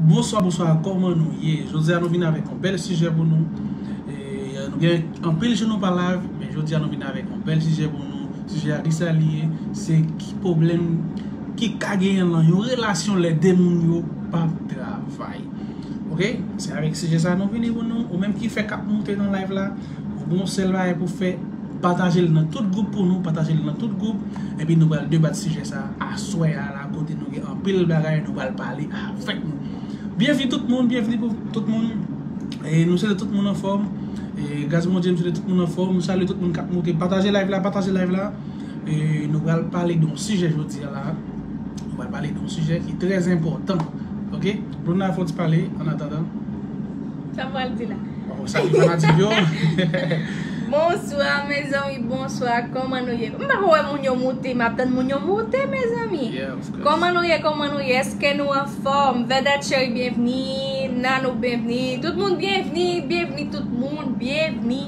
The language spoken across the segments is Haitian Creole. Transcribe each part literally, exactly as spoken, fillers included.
Bonswa, bonswa, kòman nou ye? Jodi a nou vin avèk yon bèl sijè pou nou. E, nou gen anpil jou nou pa live, men jodi a nou vin avèk yon bèl sijè pou nou. Sijè a ki sa li ye? Se ki pwoblèm ki ka genyen nan yon relasyon lè de moun yo p ap travay. Oke? Se avèk sijè sa nou vini pou nou. Ou menm ki fèk ap moute nan live la, ou gen yon sèl bagay pou fè, pataje l nan tout gwoup pou nou, pataje l nan tout gwoup. Epi nou pral debat sijè sa aswè a la, kote nou gen anpil bagay nou pral pale avèk nou. Byenvni tout moun, byenvni pou tout moun. E nou swete tout moun anfòm. E gras Bondye, nou swete tout moun anfòm. Nou salye tout moun k ap moute. Pataje live la, pataje live la. E nou pral pale de yon sijè jodi a la. Nou pral pale de yon sijè ki trè enpòtan. Oke? Bruna, fò w ti pale, an atandan. Sa m pral di la. Bon, salye fanatik yo. Bonswa, mezanmi, bonswa. Kòman nou ye? M pa ko wè moun yo moute, m ap tann moun yo moute, mezanmi. Yeah, of course. Kòman nou ye, kòman nou ye? Èske nou anfòm? Vedette Cherie, byenvni. Nanou, byenvni. Tout moun, byenvni. Byenvni, tout moun, byenvni.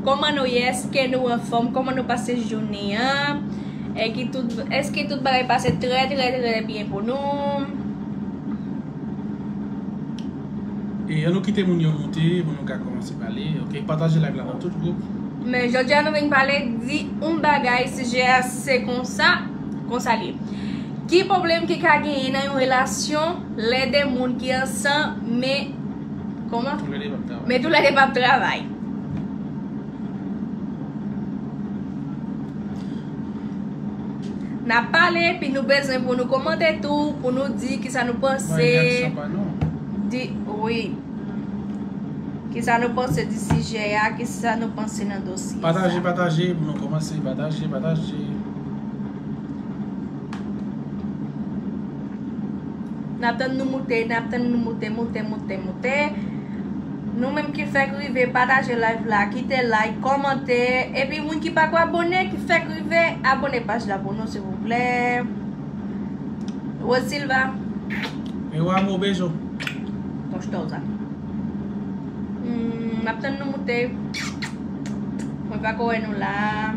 Kòman nou ye? Èske nou anfòm? Kòman nou pase jounen an? Èske tout, èske tout bagay pase trè, trè, trè byen pou nou? E ann nou kite moun yo moute pou nou ka kòmanse pale. Oke, pataje live la nan tout gwoup. Men jodi a nou vin pale di yon bagay, sijè a se konsa, konsa li ye. Ki pwoblèm ki ka genyen nan yon relasyon lè de moun ki ansanm, men, kòman? Toulède p ap travay. Men toulède p ap travay. N ap pale, epi nou bezwen pou nou kòmante tou, pou nou di kisa nou panse. Mwen gen aksyon pa nou. Di, wi. Kisa nou panse di sijè a, kisa nou panse nan dosye sa. Pataje, pataje, pou nou kòmanse, pataje, pataje. N ap tann nou moute, n ap tann nou moute, moute, moute, moute. Nou menm ki fèk rive, pataje live la, kite like, kòmante. Epi moun ki pa ko abòne, ki fèk rive, abòne paj la pou nou, silvouplè. Rose Silva. E wa mo bezo. Gostosa. Hmm, m ap tann nou moute. Mwen pa ko wè nou la.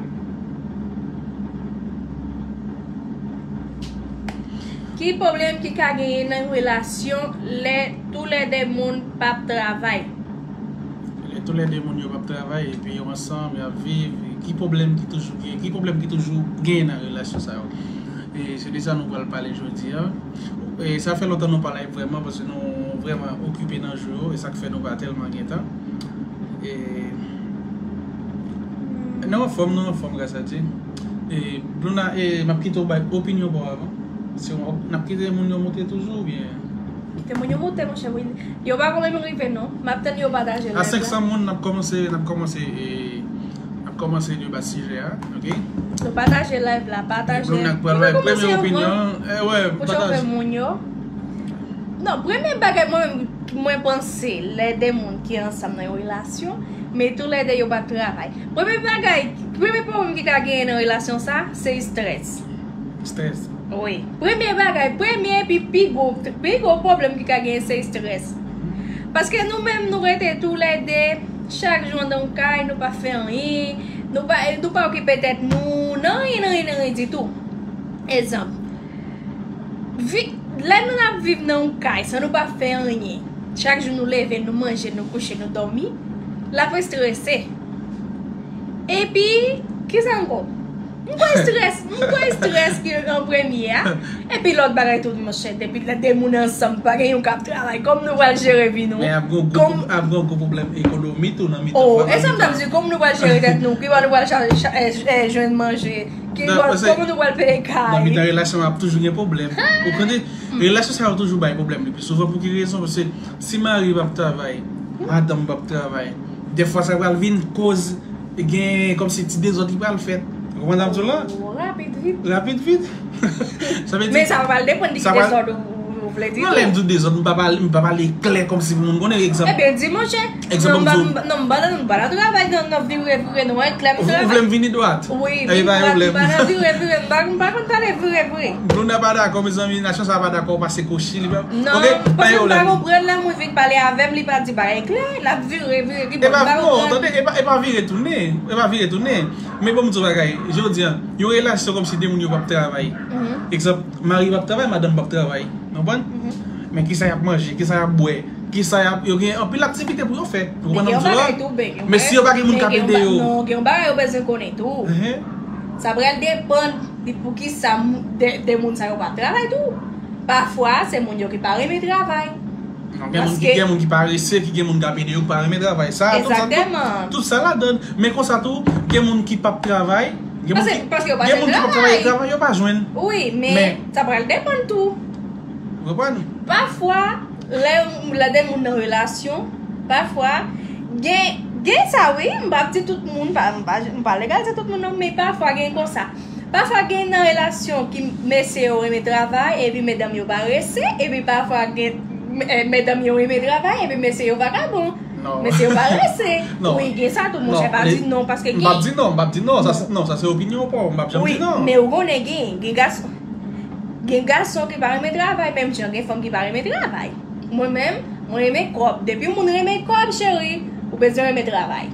Ki pwoblèm ki ka genyen nan yon relasyon lè toulède moun p ap travay? Lè toulède moun yo p ap travay epi yo ansanm, y ap viv, ki pwoblèm ki toujou gen, ki pwoblèm ki toujou genyen nan relasyon sa yo? E se de sa nou pral pale jodi a. E sa fè lontan nou pa live vrèman, paske nou vrèman okipe nan jou yo, e sa k fè nou pa tèlman gen tan. E nou anfòm, nou anfòm, gras a Dye. E Bruna, e m ap kite w bay opinyon pa w avan. Si w, n ap kite moun yo moute toujou, oubyen? Kite moun yo moute, monchè, wi. Yo pa ko menm rive, non. M ap tann yo pataje live la. A senk san moun, n ap kòmanse, n ap kòmanse, e, n ap kòmanse debat sijè a, oke? Nou pataje live la, pataje. Moun nan pral bay premye opinyon, e, wè, pataje. Pou chofè moun yo. Non, premye bagay mwen menm, mwen panse, lè de moun ki ansanm nan yon relasyon, men toulède yo p ap travay. Premye bagay, premye pwoblèm ki ka genyen nan relasyon sa, se estrès. Estrès. Wi. Premye bagay, premye epi pi gwo, pi gwo pwoblèm ki ka genyen se estrès. Paske nou menm nou rete toulède, chak jou anndan yon kay, nou pa fè anyen, nou pa, nou pa okipe tèt nou, nan anyen, nan anyen, nan anyen ditou. Egzanp, vi, lè nou ap viv nan yon kay san nou pa fè anyen, chak jou nou leve, nou manje, nou kouche, nou dòmi, l ap estrese. Epi, kisa ankò? M kwè estrès, m kwè estrès ki an premye a. Epi lòt bagay tou, monchè, depi lè de moun ansanm, pa gen youn k ap travay. Kòm nou pral jere vi nou? Men ap gen gwo, ap gen gwo pwoblèm ekonomi tou nan mitan fanmi. Oh, e sa m t ap di, kòm nou pral jere tèt nou, kiman nou pral cha-, cha-, eh, eh, jwenn manje? Kòman nou pral peye kay? Nan mitan relasyon ap toujou gen pwoblèm. Ou konnen, relasyon sa yo toujou bay pwoblèm le pli souvan. Pou ki rezon? Paske si mari p ap travay, madanm p ap travay, dèfwa sa pral vin koz gen kòmsi ti dezòd ki pral fèt. Ou konprann sa m di w la? Oh, rapid vit. Rapid vit. Sa vle di, men sa pral depann de ki dezòd ou, ou vle di. Non, lè m di w dezòd, m pa pale, m pa pale klè kòmsi pou moun konnen, egzanp. Ebyen, di monchè. Egzanp, m di w. Non, m pa, non, m pa nan, m pa nan travay, nan, nan vire, vire, non, e klè m travay. Ou vle m vini dwat? Wi, vini dwat, m pa nan vire, vire, m pa, m pa konn pale vire, vire. Bruna pa dakò, mezanmi, nasyon sa pa dakò, pase kochi, li pa. Non, paske m pa konprann lè moun vin pale avè m, li pa di bagay klè, l ap vire, vire, vire. E pa, non, tande, e pa, e pa vire tounen, e pa vire tounen. Men bon, m di w bagay, jodi a, yon relasyon kòmsi de moun yo p ap travay. Egzanp, mari p ap travay, madanm p ap travay. Konprann? Men kisa y ap manje, kisa y ap bwè, kisa y ap, yo gen anpil aktivite pou yo fè. Ou konprann sa m di w la? Men si yo pa gen moun k ap ede yo. Non, gen yon bagay yo bezwen konnen tou. Sa pral depann de poukisa de, de moun sa yo pa ap travay tou. Pafwa, se moun yo ki pa renmen travay. Gen moun ki, gen moun ki parese, ki gen moun k ap ede yo, ki pa renmen travay. Sa, tout sa, tout, tout sa ladan. Men konsa tou, gen moun ki p ap travay. Gen moun ki, gen moun ki p ap travay, travay yo pa jwenn. Wi, men sa pral depann tou. Ou konprann? Pafwa, lè, lè de moun nan relasyon, pafwa, gen, gen sa wi, m p ap di tout moun, pa, m pa, m pa legalize tout moun non, men pafwa gen konsa. Pafwa gen nan relasyon ki mesye yo renmen travay, epi medam yo parese, epi pafwa gen, eh, medam yo renmen travay, epi mesye yo vagabon. Mesye yo parese. Wi, gen sa tou, monchè, pa di non, paske gen. M p ap di non, m p ap di non, sa se, non, sa se opinyon pa w, m p ap janm di non. Wi, men ou konnen gen, gen gason. Gen gason ki pa renmen travay, menm jan gen fanm ki pa renmen travay. Mwen menm, mwen renmen kòb. Depi yon moun renmen kòb, cheri, ou bezwen renmen travay.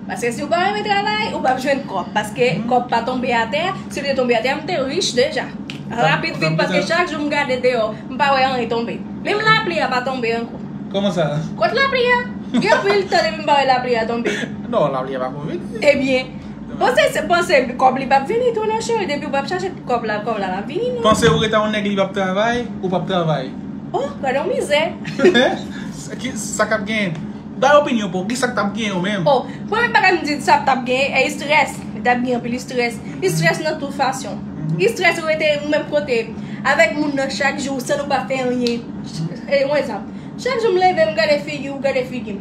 Paske si w pa renmen travay, ou p ap jwenn kòb. Paske kòb pa tonbe atè. Si l te tonbe atè, m te rich deja. Rapid vit, paske chak jou m gade deyò, m pa wè anyen tonbe. Menm lapli a pa tonbe ankò. Kòman sa? Kot lapli a? Gen anpil tan depi m pa wè lapli a tonbe. Non, lapli a pa konn vini. Ebyen, panse, panse kòb li p ap vini tou non, cheri. Depi w p ap chache kòb la, kòb la p ap vini non. Panse ou rete a yon nèg li p ap travay, ou p ap travay. Oh, gade yon mizè. Sa k ap genyen? Bay opinyon pa w, kisa k t ap genyen ou menm? Oh, premye bagay m di sa k t ap genyen, e estrès. Li t ap gen anpil estrès. Estrès nan tout fason. Estrès ou rete ou menm kote avèk moun nan chak jou san nou pa fè anyen. E, yon egzanp. Chak jou m leve, m gade figi w, gade figi m.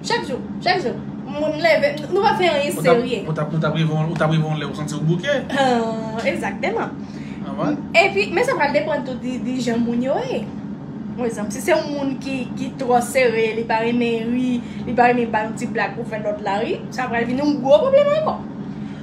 Chak jou, chak jou. M leve, nou pa fè anyen serye. Ou t ap, ou t ap rive yon, ou t ap rive yon lè ou santi w bouke. Ah, egzakteman. Epi, men sa pral depann tou di, di jan moun yo ye. Yon egzanp, si se yon moun ki, ki twò sere, li pa renmen ri, li pa renmen bay yon ti blag pou fè lòt la ri, sa pral vin yon gwo pwoblèm ankò.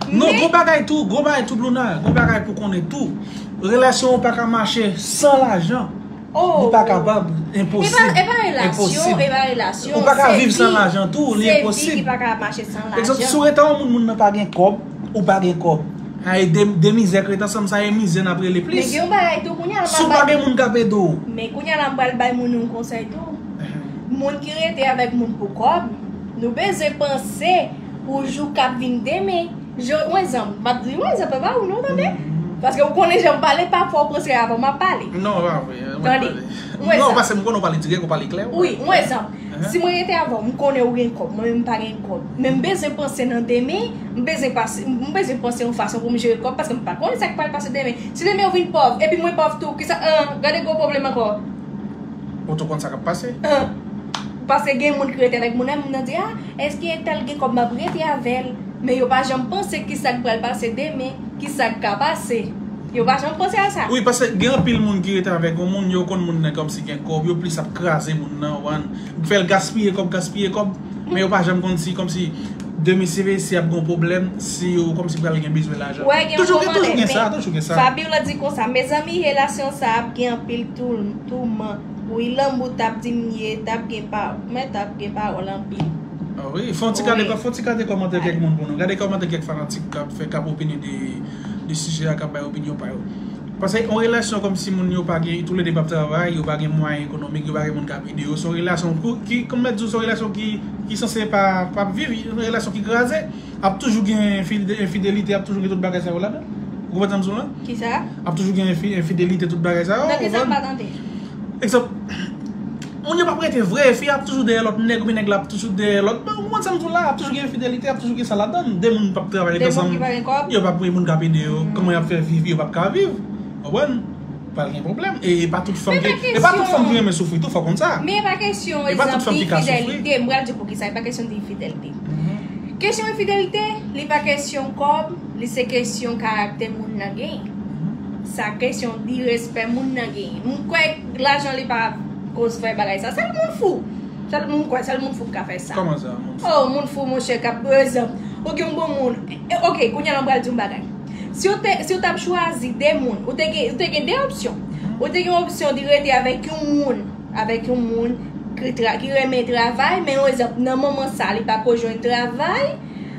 Non, gwo bagay tou, gwo bagay tou, Blouna, gwo bagay pou konnen tou. Relasyon w pa ka mache san lajan. Li pa kapab, enposib. E pa, e pa relasyon, e pa relasyon. Ou pa ka viv san lajan tou, li enposib. Se vi ki pa ka mache san lajan. Egzanp, si w rete yon moun, moun nan pa gen kòb, ou pa gen kòb. Ay, de, de mizè k ret ansanm, sa e mizè n ap rele plis. Men gen yon bagay tou, kounye a, si w pa gen moun k ap ede w. Men kounye a la, m pral bay moun yon konsèy tou. Moun ki rete avèk moun pou kòb, nou bezwen panse pou jou k ap vin demen. Yon egzanp, m ap di yon egzanp, e pa ou non, tande. Paske ou konnen jan m pale, pafwa ou panse avan m ap pale. Non, pa vre, mwen pale. Tande, yon egzanp. Non, paske m konnen w pale dirèk, w pale klè. Wi, yon egzanp. Si mwen rete avè w, m konnen ou gen kòb, mwen menm m pa gen kòb. Men m bezwen panse nan demen, m bezwen pase, m bezwen panse yon fason pou m jere kòb, paske m pa konnen sa k pral pase demen. Si demen ou vin pòv, epi mwen pòv tou, kisa, ah, gade gwo pwoblèm ankò. Ou tou konn sa k ap pase. Ah. Paske gen moun ki rete avèk moun nan, moun nan di, ah, èske entèl gen kòb, m ap rete avè l. Men yo pa janm panse kisa k pral pase demen, kisa k ka pase. Yo pa janm panse a sa. Wi, paske gen anpil moun ki rete avèk yon moun, yo konn moun nan kòmsi gen kòb, yo plis ap kraze moun nan, ou konprann, fè l gaspiye kòb, gaspiye kòb, men yo pa janm konn si, kòmsi, demen si, si ap gen yon pwoblèm, si yo kòmsi pral gen bezwen lajan. Toujou gen, toujou gen sa, toujou gen sa. Fabiola di konsa, mezanmi, relasyon sa ap gen anpil tou, touman. Wi, lanmou t ap diminye, t ap gen pa, men t ap gen pawòl anpil. Ah wi, fè yon ti gade, fè yon ti gade kòmantè kèk moun pou nou. Gade kòmantè kèk fanatik k ap fè, k ap opine de, de sijè a, k ap bay opinyon pa yo. Paske yon relasyon kòmsi moun yo pa gen, toulede p ap travay, yo pa gen mwayen ekonomik, yo pa gen moun k ap ede yo. Se yon relasyon pou, ki, kòm mèt di w, se yon relasyon ki, ki sanse pa, pa ap viv, yon relasyon ki kraze. Ap toujou gen enfide-, enfidelite, ap toujou gen tout bagay sa yo ladan. Ou konprann sa m di w la? Kisa? Ap toujou gen enfi-, enfidelite, tout bagay sa yo, ou konprann? Nan kisa m pa tande? Egzanp, moun yo p ap rete vre, fi a ap toujou dèyè lòt nèg, oubyen nèg la ap toujou dèyè lòt. Bon, ou konprann sa m di w la? Ap toujou gen enfidelite, ap toujou gen sa ladan. De moun p ap travay ansanm, yo p ap gen moun k ap ede yo. Kòman y ap fè viv, yo p ap ka viv. Ou konprann? Pral gen pwoblèm. E, e pa tout fanm ki, e pa tout fanm ki renmen soufri tou, fò konn sa. Men e pa kesyon, egzanp, enfidelite. M pral di w poukisa, e pa kesyon de enfidelite. Kesyon enfidelite, li pa kesyon kòb, li se kesyon karaktè moun nan genyen. Sa kesyon de respè moun nan genyen. M kwè lajan li pa koz fè bagay sa. Sèl moun fou. Sèl moun kwè, sèl moun fou ki ka fè sa. Kòman sa, moun fou? Oh, moun fou, monchè, k ap, egzanp, ou gen yon bon moun. E, oke, kounye a la, m pral di yon bagay. Si w te, si w t ap chwazi de moun, ou te gen, ou te gen de opsyon. Ou te gen opsyon de rete avèk yon moun, avèk yon moun ki tra-, ki renmen travay, men yon egzanp, nan moman sa, li pa ko jwenn travay,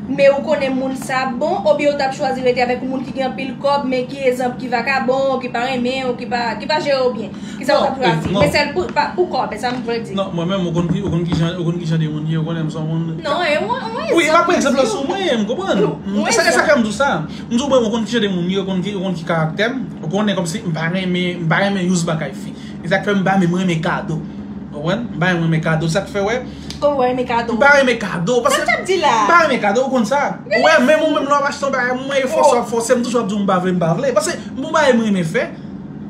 Men ou konnen moun sa bon, oubyen ou t ap chwazi rete avèk yon moun ki gen anpil kòb, men ki egzanp, ki vakabon, ki pa renmen w, ki pa, ki pa jere w byen. Kisa ou t ap chwazi? Men sèl pou, pa, pou kòb, e sa m vle di. Non, mwen menm, ou konn ki, ou konn ki jan, ou konn ki jan de moun ye, ou konnen m se yon moun. Non, e yon, yon egzanp. Wi, m ap pran egzanp lan sou mwen, m konprann. Sa, sa fè m di w sa. M di w, mwen, ou konn ki jan de moun ye, ou konn ki, ou konn ki karaktè m, ou konnen kòmsi m pa renmen, m pa renmen use bagay fi. E sa k fè m pa menm renmen kado. Ou konprann? M pa menm renmen kado. Sa k fè, wè, Kòman w renmen kado? M pa renmen kado. Sa m t ap di la? M pa renmen kado, ou konn sa. Ou wè, menm ou menm lè w ap achte yon bagay, mwen e fòse w ap fòse, m toujou ap di w m pa vle, m pa vle. Paske m gon bagay m renmen fè.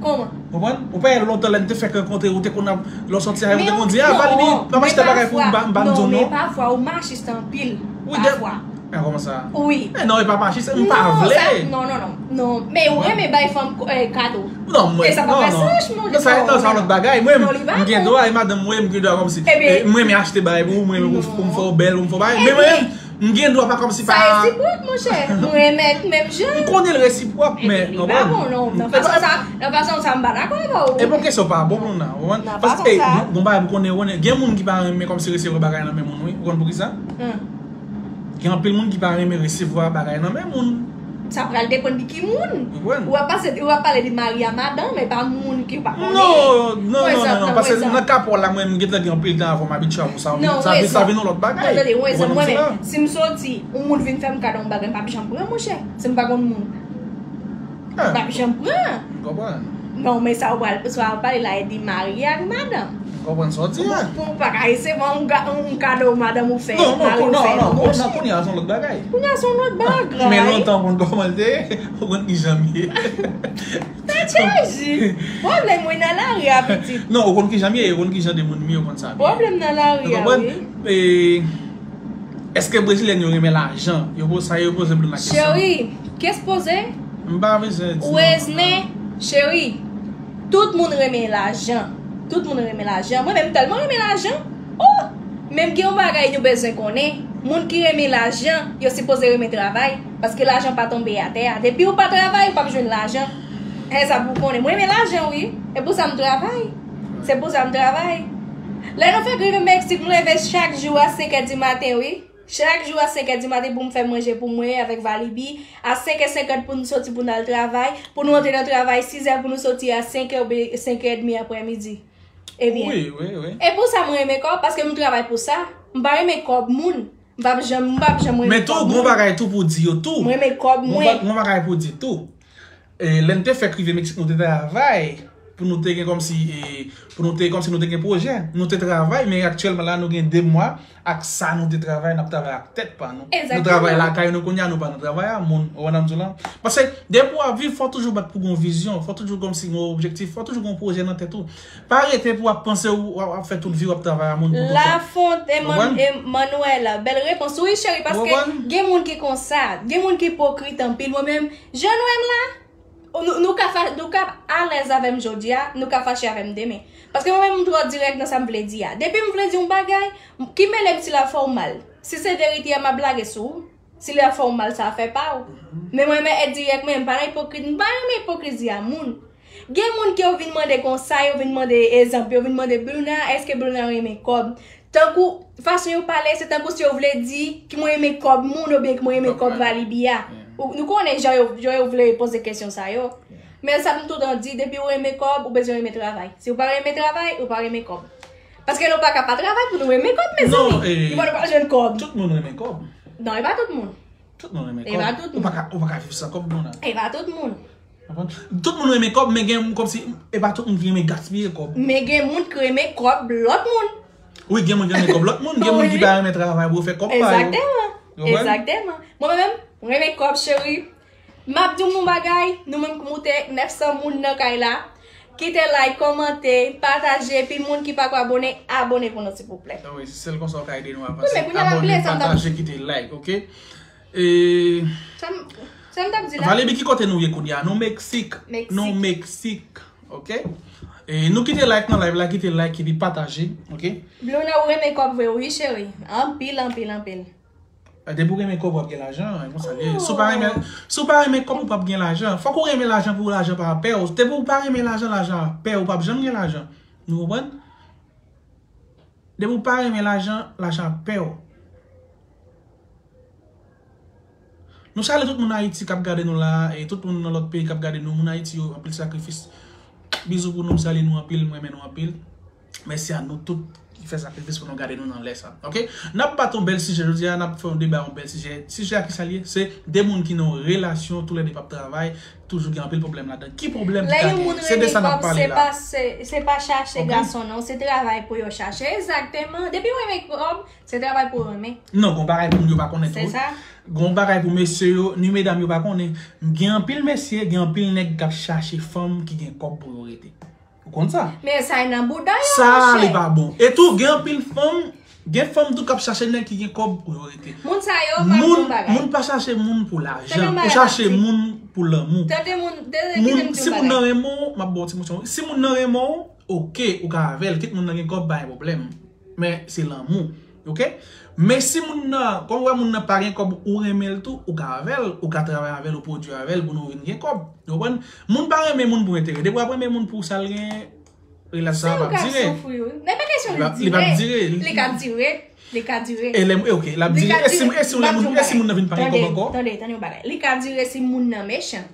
Kòman? Ou konprann? Ou pa wè lontan lè n te fèk rankontre, ou te konn ap, lè w sòti avè m, ou te konn di, a, Valibi, m ap achte bagay pou ou, m pa, m pa di w non. Non, men pafwa ou machis anpil. Pafwa. A, kòman sa? Wi. E non, e pa machis, m pa vle. Non, non, non. Non, men ou renmen bay fanm kado. Non, mwen, non, non. E sa pa fè sans, monchè. Non, sa, non, sa yon lòt bagay. Mwen, m gen dwa, e madanm mwen, m gen dwa kòmsi. E, m renmen achte bagay pou ou, m renmen pou, pou m fè w bèl, pou m fè w bagay. Men mwen, m gen dwa pa kòmsi pa. Sa resipwòk, monchè. Mwen renmen menm jan. M konnen l resipwòk, men, ou konprann? Epi li pa bon, non. Nan fason sa, nan fason sa, m pa dakò avè w. E pa kesyon pa bon, non, ou konprann? Paske, e, bon bagay, m konnen, ou konnen, gen moun ki pa renmen kòmsi resevwa bagay nan men moun, wi. Ou konn poukisa? Gen anpil moun ki pa renmen resevwa bagay nan men moun. Sa pral depann de ki moun. Ou konprann? Ou ap pase, ou ap pale de mari a madanm, e pa moun ki ou pa konnen. Non, non, non, non, non. Paske nan ka pa w la, mwen, m gentan gen anpil tan avan m abitye a pou sa. Sa vin, sa vin yon lòt bagay. Tande, yon egzanp, mwen menm, si m soti, yon moun vin fè m kado yon bagay, m p ap janm pran, monchè. Si m pa konn moun. M p ap janm pran. M konprann. Non, men sa w pral, sa w pale la, e de mari ak madanm. M konprann sa w di a. Pou, pou w pa ka resevwa yon ga-, yon kado madanm ou fè, mari w fè, non, monchè. Non, non, kounye a se yon lòt bagay. Kounye a se yon lòt bagay. Men lontan ou konn kòman l te ye, ou konn ki jan m ye. Tèt chaje. Pwoblèm mwen nan lari a, pitit. Non, ou konn ki jan m ye, ou konn ki jan de moun m ye, ou konn sa byen. Pwoblèm nan lari a, wi. Ou konprann? E, Èske Brezilyèn yo renmen lajan? Yo poze sa, yo poze Bluna kesyon. Cheri, kes poze? M pa bezwen di non. Ou ezne, cheri. Tout moun renmen lajan. Tout moun renmen lajan. Mwen menm, m tèlman renmen lajan. Oh! Men m gen yon bagay nou bezwen konnen. Moun ki renmen lajan, yo sipoze renmen travay. Paske lajan pa tonbe atè a. Depi ou pa travay, ou p ap jwenn lajan. E sa pou w konnen. Mwen renmen lajan, wi. E pou sa m travay. Se pou sa m travay. Lè nou fèk rive Meksik, m leve chak jou a senk è di maten, wi. Chak jou a senk è di maten pou m fè manje pou mwen avèk Valibi. A senk è senkant pou nou soti pou n al travay. Pou nou antre nan travay sis è pou nou soti a senk è oubyen senk è edmi aprèmidi. Ebyen. Wi, wi, wi. E pou sa mwen renmen kòb, paske m travay pou sa. M pa renmen kòb moun. M p ap janm, m p ap janm renmen kòb moun. Men tou, gon bagay tou pou di yo tou. Mwen renmen kòb mwen. Gon bagay pou di tou. E, lè n te fèk rive Meksik, nou te travay pou nou te gen kòmsi, e, pou nou te, kòmsi nou te gen pwojè. Nou te travay, men aktyèlman la, nou gen de mwa ak sa nou te travay, n ap travay ak tèt pa nou. Nou travay lakay nou kounye a, nou pa nan travay a moun. Ou konprann sa m di w la? Paske depi w ap viv, fò w toujou bat pou gon vizyon, fò w toujou kòmsi gon objektif, fò w toujou gon pwojè nan tèt ou. Pa rete pou w ap panse ou, w ap, w ap fè tout vi w ap travay a moun pou tout tan. Lafonte Emmanuela, bèl repons. Wi, cheri, paske gen moun ki konsa, gen moun ki ipokrit anpil. Mwen menm, jan nou wè m la, nou, nou ka fa-, nou ka alèz avè m jodi a, nou ka fache avè m demen. Paske mwen menm, m twò dirèk nan sa m vle di a. Depi m vle di yon bagay, ki mele m si l ap fè w mal. Si se verite a, m ap lage sou ou. Si l ap fè w mal, sa afè pa w. Men mwen, mwen èt dirèk, men m pa nan ipokrit, m pa renmen ipokrizi a moun. Gen moun ke yo vin mande konsèy, yo vin mande egzanp, yo vin mande Bruna, èske Bruna renmen kòb? Tankou, fason yo pale, se tankou si yo vle di ki mwen renmen kòb moun oubyen ki mwen renmen kòb Valibi a. Ou, nou konnen jan yo, jan yo vle poze kesyon sa yo. Men sa m toutan di, depi ou renmen kòb, ou bezwen renmen travay. Si ou pa renmen travay, ou pa renmen kòb. Paske nou pa ka pa travay pou nou renmen kòb, mezanmi. Non, e, nou pa jwenn kòb. Tout moun renmen kòb. Non, e pa tout moun. Tout moun renmen kòb. E pa tout moun. Ou pa ka, ou pa ka viv san kòb, non, la. E pa tout moun. Konprann? Tout moun renmen kòb, men gen moun kòmsi, e pa tout moun ki renmen gaspiye kòb. Men gen moun ki renmen kòb lòt moun. Wi, gen moun ki renmen kòb lòt moun, gen moun ki pa renmen travay pou yo fè kòb pa yo. Egzakteman. Ou konprann? Egzakteman. Mwen menm, mwen renmen kòb, cheri. M ap di w yon bagay, nou menm ki moute nèf san moun nan kay la, kite like, kòmante, pataje, epi moun ki pako abone, abone pou nou, silvouplè. Wi, se sèl konsa w ka ede nou avanse. Wi, men kounye a m ap bliye sa m t ap. Abone, pataje, kite like, oke? E, sa m, sa m t ap di la? Valebi, ki kote nou ye kounye a? Nou Meksik. Meksik. Nou Meksik, oke? E, nou kite like nan live la, kite like, epi pataje, oke? Bluna, ou renmen kòb vre, wi, cheri. Anpil, anpil, anpil. Depi w renmen kòb, w ap gen lajan, e konsa l ye. Si w pa renmen, si w pa renmen kòb, ou p ap gen lajan. Fòk ou renmen lajan pou lajan pa pè w. Depi w pa renmen lajan, lajan ap pè w, ou p ap janm gen lajan. Nou konprann? Depi w pa renmen lajan, lajan ap pè w. Nou salye tout moun Ayiti k ap gade nou la, e tout moun nan lòt peyi k ap gade nou. Moun Ayiti yo, anpil sakrifis. Bizou pou nou, m salye nou anpil, m renmen nou anpil. Mèsi a nou tout ki fè sakrifis pou nou gade nou nan lè sa. Ok? N ap bat yon bèl sijè jodi a, n ap fè yon deba yon bèl sijè. Sijè a ki sa l ye? Se de moun ki nan yon relasyon, toulède p ap travay, toujou gen anpil pwoblèm ladan. Ki pwoblèm ki Lè ka yon moun gen? Se de renmen sa n ap kòb, pale se la. pa, se, se pa chache Ok? gason, non, se travay pou yo chache. Egzakteman. Depi w renmen kòb, se travay pou w renmen. Non, gon bagay pou moun yo pa konnen Se tou. sa. Gon bagay pou mesye yo, ni medam yo pa konnen. Gen anpil mesye, gen anpil nèg k ap chache fanm ki gen kòb pou yo rete. Ou konn sa? Men sa e nan bouda yo, Sa, monchè. li pa bon. E tou, gen anpil fanm, gen fanm tou k ap chache nèg ki gen kòb pou yo rete. Moun sa yo pa Moun, bon bagay. moun pa chache moun pou Tande lajan. yon Ou bagay chache m ap di. moun pou lanmou. Tande moun, tande, kite Moun, m di si yon moun bagay. nan renmen w, m ap ba w ti mouchon. Si moun nan renmen w, ok, ou ka avè l. Kit moun nan gen kòb, pa gen pwoblèm. Men se lanmou. Ok? Men si moun nan, kòm ou wè moun nan pa gen kòb, ou renmen l tou, ou ka avè l, ou ka travay avè l, ou pwodui avè l pou nou vin gen kòb. Ou konprann? Moun pa renmen moun pou enterè. Depi w ap renmen moun pou sa l gen, relasyon an p ap dire. Li p ap, li p ap dire. Li ka dire. Li ka dire. E lè, ok, l ap dire. E si, e si, e si moun nan vin pa gen kòb ankò? Tande, tande yon bagay. Li ka dire si moun nan mechan.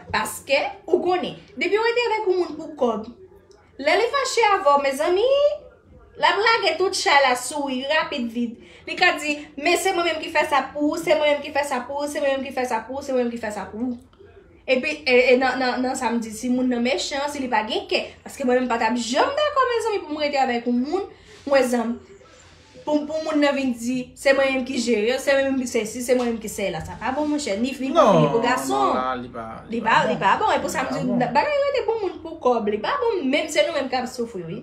Paske, ou konnen, depi w rete avèk yon moun pou kòb, lè li fache avè w, mezanmi, l ap lage tout chay la sou ou rapid vit. Li ka di, men se mwen menm ki fè sa pou ou, se mwen menm ki fè sa pou ou, se mwen menm ki fè sa pou ou, se mwen menm ki fè sa pou ou. Epi, e, e nan, nan, nan sa m di, si moun nan mechan, si li pa gen kè, paske mwen menm pa t ap janm dakò, mezanmi, pou m rete avèk yon moun, mwen zanm, pou, pou moun nan vin di, se mwen menm ki jere, se mwen menm ki sesi, se mwen menm ki sela. Sa pa bon, monchè, ni fi pou fi, ni pou gason. Non, non, la, li pa, li pa bon. Li pa bon. E pou sa m di, bagay rete pou moun pou kòb, li pa bon, menm se nou menm k ap soufri, wi.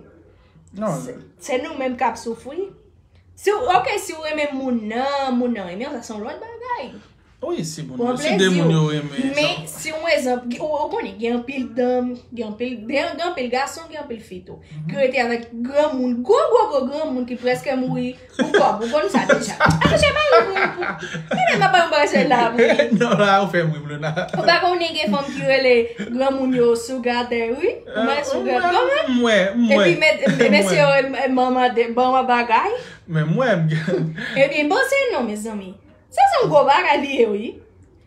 Non. Se, se nou menm k ap soufri. Si w, ok, si w renmen moun nan, moun nan renmen w, sa se yon lòt bagay. Wi, si moun yo, si de moun yo renmen. Men, si yon egzanp, ou, ou konnen, gen anpil danm, gen anpil, gen, gen anpil gason, gen anpil fi tou, ki rete avèk granmoun, gwo, gwo, gwo granmoun ki prèske mouri pou kòb, ou konn sa deja. Atann, chè, pa ri pou, pou, men m ap bay yon bagay sèl la, wi. Non, la, ou fè m ri, Blona. Ou pa konnen gen fanm ki rele granmoun yo sugar daddy, wi. Ou wè sugar daddy, m wè, m wè. Epi, mesye yo, manman de, ban mwen bagay. Men mwen, m gen. Ebyen, bon, se non, mezanmi. Sa se yon gwo bagay li ye, wi.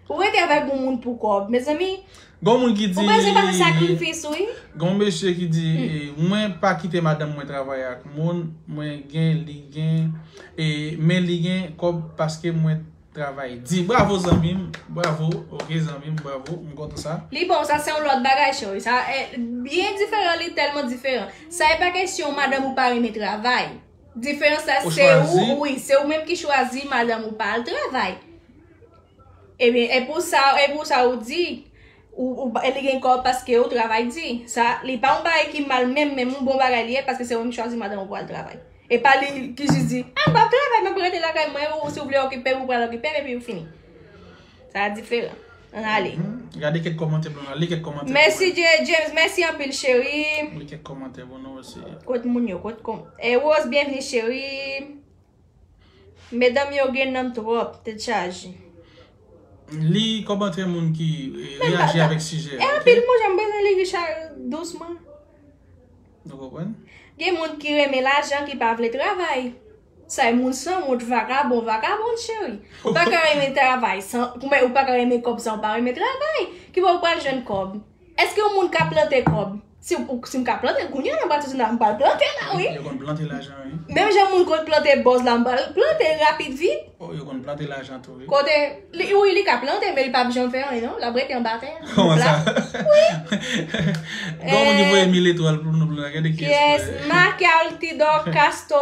Ou rete avèk yon moun pou kòb, mezanmi. Gon moun ki di, ou bezwen pase sakrifis, wi. Gon mesye ki di, eh, mwen pa kite madanm mwen travay ak moun, mwen gen, li gen, eh, men li gen kòb paske mwen travay di. Bravo, zanmi m, bravo, ok, zanmi m, bravo, m kontan sa. Li bon, sa se yon lòt bagay, cheri. Sa, eh, byen diferan, li tèlman diferan. Sa e pa kesyon madanm ou pa renmen travay. Diferans la, se ou, wi, se ou menm ki chwazi madanm ou pa al travay. Ebyen, e pou sa, e pou sa ou di, ou, ou, li gen kòb paske ou travay di. Sa, li pa yon bagay ki mal menm, menm yon bon bagay li ye, paske se ou menm ki chwazi madanm ou pou al travay. E pa li ki jis di, a, m p ap travay, m ap rete lakay mwen, ou si w vle okipe m, ou pral okipe m, epi ou fini. Sa diferan. Ann ale. Mhm. Gade kèk kòmantè, Blona. Li kèk kòmantè. Mèsi, J-, James. Mèsi anpil, cheri. Li kèk kòmantè pou nou osi. Kot moun yo? Kot kòm-, e, Rose, byenvni, cheri. Medam yo gen nanm twòp, tèt chaje. Li kòmantè moun ki, e, reyaji avèk sijè a, e, ok? Anpil moun, jan m bezwen li Richard dousman. Nou konprann? Gen moun ki renmen lajan, ki pa vle travay. Sa e moun sanwont, vakabon, vakabon, cheri. Ou pa ka renmen travay san, kouman ou pa ka renmen kòb san ou pa renmen travay? Ki bò ou pral jwenn kòb? Èske yon moun ka plante kòb? Si, si m ka plante, kounye a m pral soti la, m pral plante la, wi. Yo konn plante lajan, wi. Menm jan moun konn plante bòz la, m pral plante rapid vit. Oh, yo konn plante lajan tou, wi. Kote, li, wi, li ka plante, men li p ap janm fè anyen, non. L ap rete anba tè a. Kòman sa? Wi. Gen yon moun ki voye mil etwal pou nou, pou nou gade ki espwa. Marc Altidor Castro.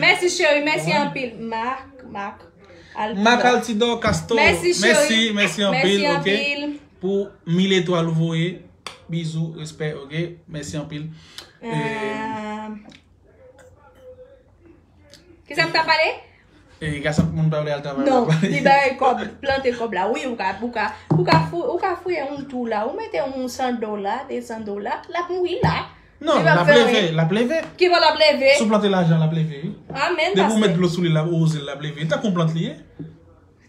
Mèsi, cheri. Mèsi anpil. Marc, Marc Altidor. Marc Altidor Castro. Mèsi, cheri. Mèsi, mèsi anpil, ok. Pou mil etwal ou voye. Bizou, respè, ok. Mèsi anpil. Eh, Kisa m ta pale? E, gason moun pa vle al travay. Non, li bay kòb, plante kòb la. Wi, ou ka, ou ka, ou ka fou-, ou ka fouye yon twou la. Ou mete yon san dola, de san dola, l ap mouri la. Non, l ap leve, l ap leve. Ki bò l ap leve? Si w plante lajan, l ap leve, wi. Amèn, pastè. Depi w met dlo sou li, l ap woze l, l ap leve. Tankou yon plant li ye.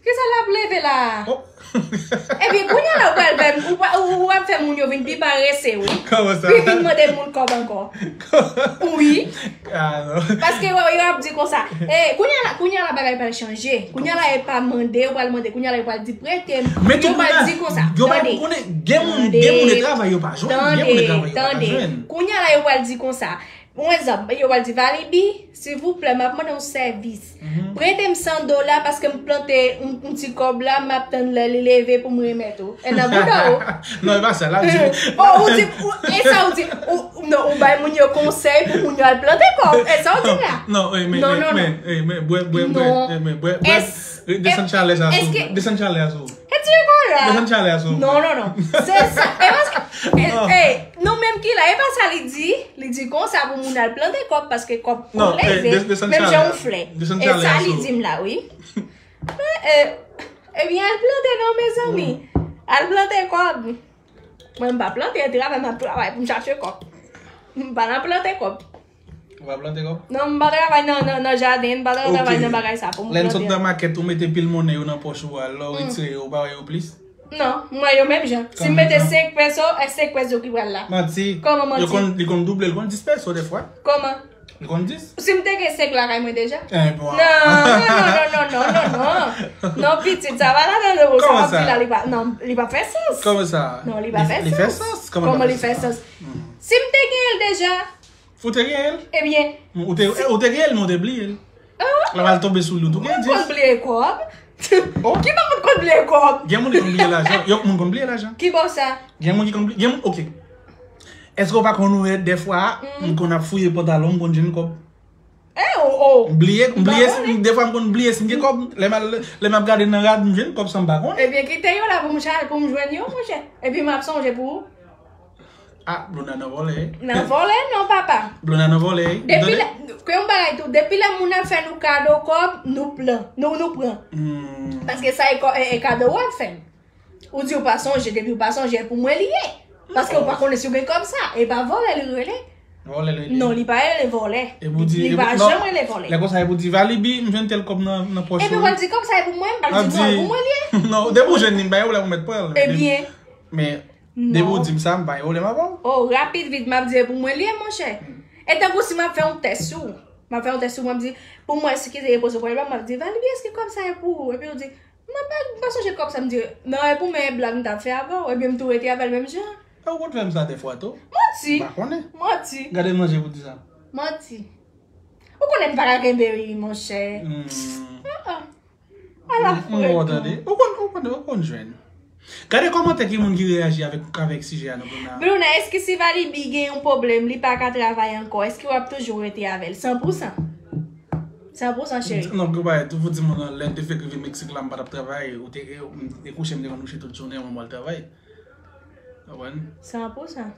Kisa l ap leve la a? Ebyen, kounye a la, ou pral fè, ou, pa- ou, ou ap fè moun yo vin pi parese, wi. Kòman sa? Pi vin mande moun kòb ankò. Wi. Ah, non. Paske yo, yo ap di konsa. Eh, kounye a la, kounye a la bagay pral chanje. Kounye a la, e pa mande, yo pral mande. Kounye a la, yo pral di prete m. Men yo pral di konsa. Yo pa konnen, gen moun, gen moun de travay yo pa jwenn. Gen moun de travay yo pa jwenn. Kounye a la, yo pral di konsa. Yon egzanp, yo pral di, Valibi, silvouplè, m ap mande yon sèvis. Prete m san dola paske m plante yon, yon ti kòb la, m ap tann lè li leve pou m remèt ou. E nan bouda ou. Non, e pa sa, la di. Oh, ou di, ou, e sa ou di, ou, non, ou bay moun yo konsèy pou moun yo al plante kòb. E sa ou di la? Non, non, men, non, men, non, men, men, bwè, bwè, bwè, non, men, bwè, bwè, desann chalè sa sou, desann chalè sa sou. Retire kòb la. Desann chalè a sou. Non, non, non. Se sa. E paske, e, e, nou menm ki la, e pa sa li di. Li di konsa pou moun al plante kòb, paske kòb konn leve, menm jan yon flè. E sa li di m la, wi. E, e, ebyen, al plante non, mezanmi. Al plante kòb. Mwen, m pa plante, e travay, m ap travay pou m chache kòb. M pa nan plante kòb. Ou pa plante kòb? Non, m pa travay nan, nan, nan jaden, m pa travay nan bagay sa pou m plante. Lè n sot nan makèt, ou mete pil monnen yo nan pòch ou a, lè w retire yo, ou pa wè yo plis? Non, m wè yo menm jan. Si m mete senk peso, e senk peso ki pral la. Manti. Kòman manti? Yo konn, li konn double, li konn dis peso defwa. Kòman? Li konn dis. Si m te gen senk lakay mwen deja? Eh, bon. Non, non, non, non, non, non, non. Non, pitit, sa pa ladan non, sa w ap di la, li pa, non, li pa fè sans. Kòman sa? Non, li pa fè sans. Li fè sans. Kòman li fè sans? Si m te gen l deja, Ou te gen l? Ebyen. Ou te, ou te gen l, men ou te bliye l. Lè w al tonbe sou li, ou tou gen dis. Moun konn bliye kòb. Oh. Ki bò moun konn bliye kòb? Gen moun ki konn bliye lajan. Yo, moun konn bliye lajan. Ki bò sa? Gen moun ki konn bliye, gen moun, oke. Èske w pa konn wè, dèfwa, m konn ap fouye pantalon, m konn jwenn kòb? Eh, oh, oh. M bliye, m bliye, dèfwa m konn bliye si m gen kòb. Lè m al, lè m ap gade nan rad, m jwenn kòb san m pa konnen. Ebyen, kite yo la pou m chal, pou m jwenn yo, monchè. Epi m ap sonje pou ou. Ah, Blona nan vòlè. Nan vòlè non, papa. Blona nan vòlè. Depi lè, ke yon bagay tou, depi lè moun ap fè nou kado kòb, nou pran. Nou, nou pran. Paske sa e kò-, e, e kado w ap fè m. Ou di ou pa sonje, depi ou pa sonje, e pou mwen li ye. Paske ou pa konnen si w gen kòb sa. E pa vòlè li rele. Vòlè li rele. Non, li pa rele vòlè. Li pa janm rele vòlè. Lè konsa, e pou di, Valibi, m jwenn tèl kòb nan, nan pòch ou. Epi w al di kòb sa e pou mwen, m al di non, e pou mwen li ye. Non, depi w jwenn li, m pa gen pwoblèm ou mèt pran l. Ebyen. Men, Depi w di m sa, m pa gen pwoblèm avè w. Oh, rapid vit, m ap di e pou mwen li ye, monchè. E tankou si m ap fè yon tès sou ou. M ap fè yon tès sou ou, m ap di, pou mwen, si ki se repoze pwoblèm, m ap di, Valibi, èske kòb sa e pou ou? Epi w di, mwen pa, m pa sonje kòb sa, m di, non, e pou mwen, e blag m t ap fè avè w. Ebyen, m tou rete avè l menm jan. E ou konn fè m sa dèfwa tou. Manti. M pa konnen. Manti. Gade manje pou di sa. Manti. Ou konnen m pa ka kenbe ri, monchè. Ah, ah. Ala frèt. Ou konn, ou konn, ou konn jwenn. Gade kòmantè ki moun ki reyaji avèk, avèk sijè a nan Bruna. Bruna, èske si Valibi gen yon pwoblèm, li pa ka travay ankò, èske w ap toujou rete avè l? San pou san. San pou san, cheri. Non, gwo bagay, tou pou di moun nan, lè n te fèk rive Meksik la, m pa t ap travay, ou te, e, m te kouche, m te konn kouche tout jounen, mwen m al travay. Konprann? San pou san.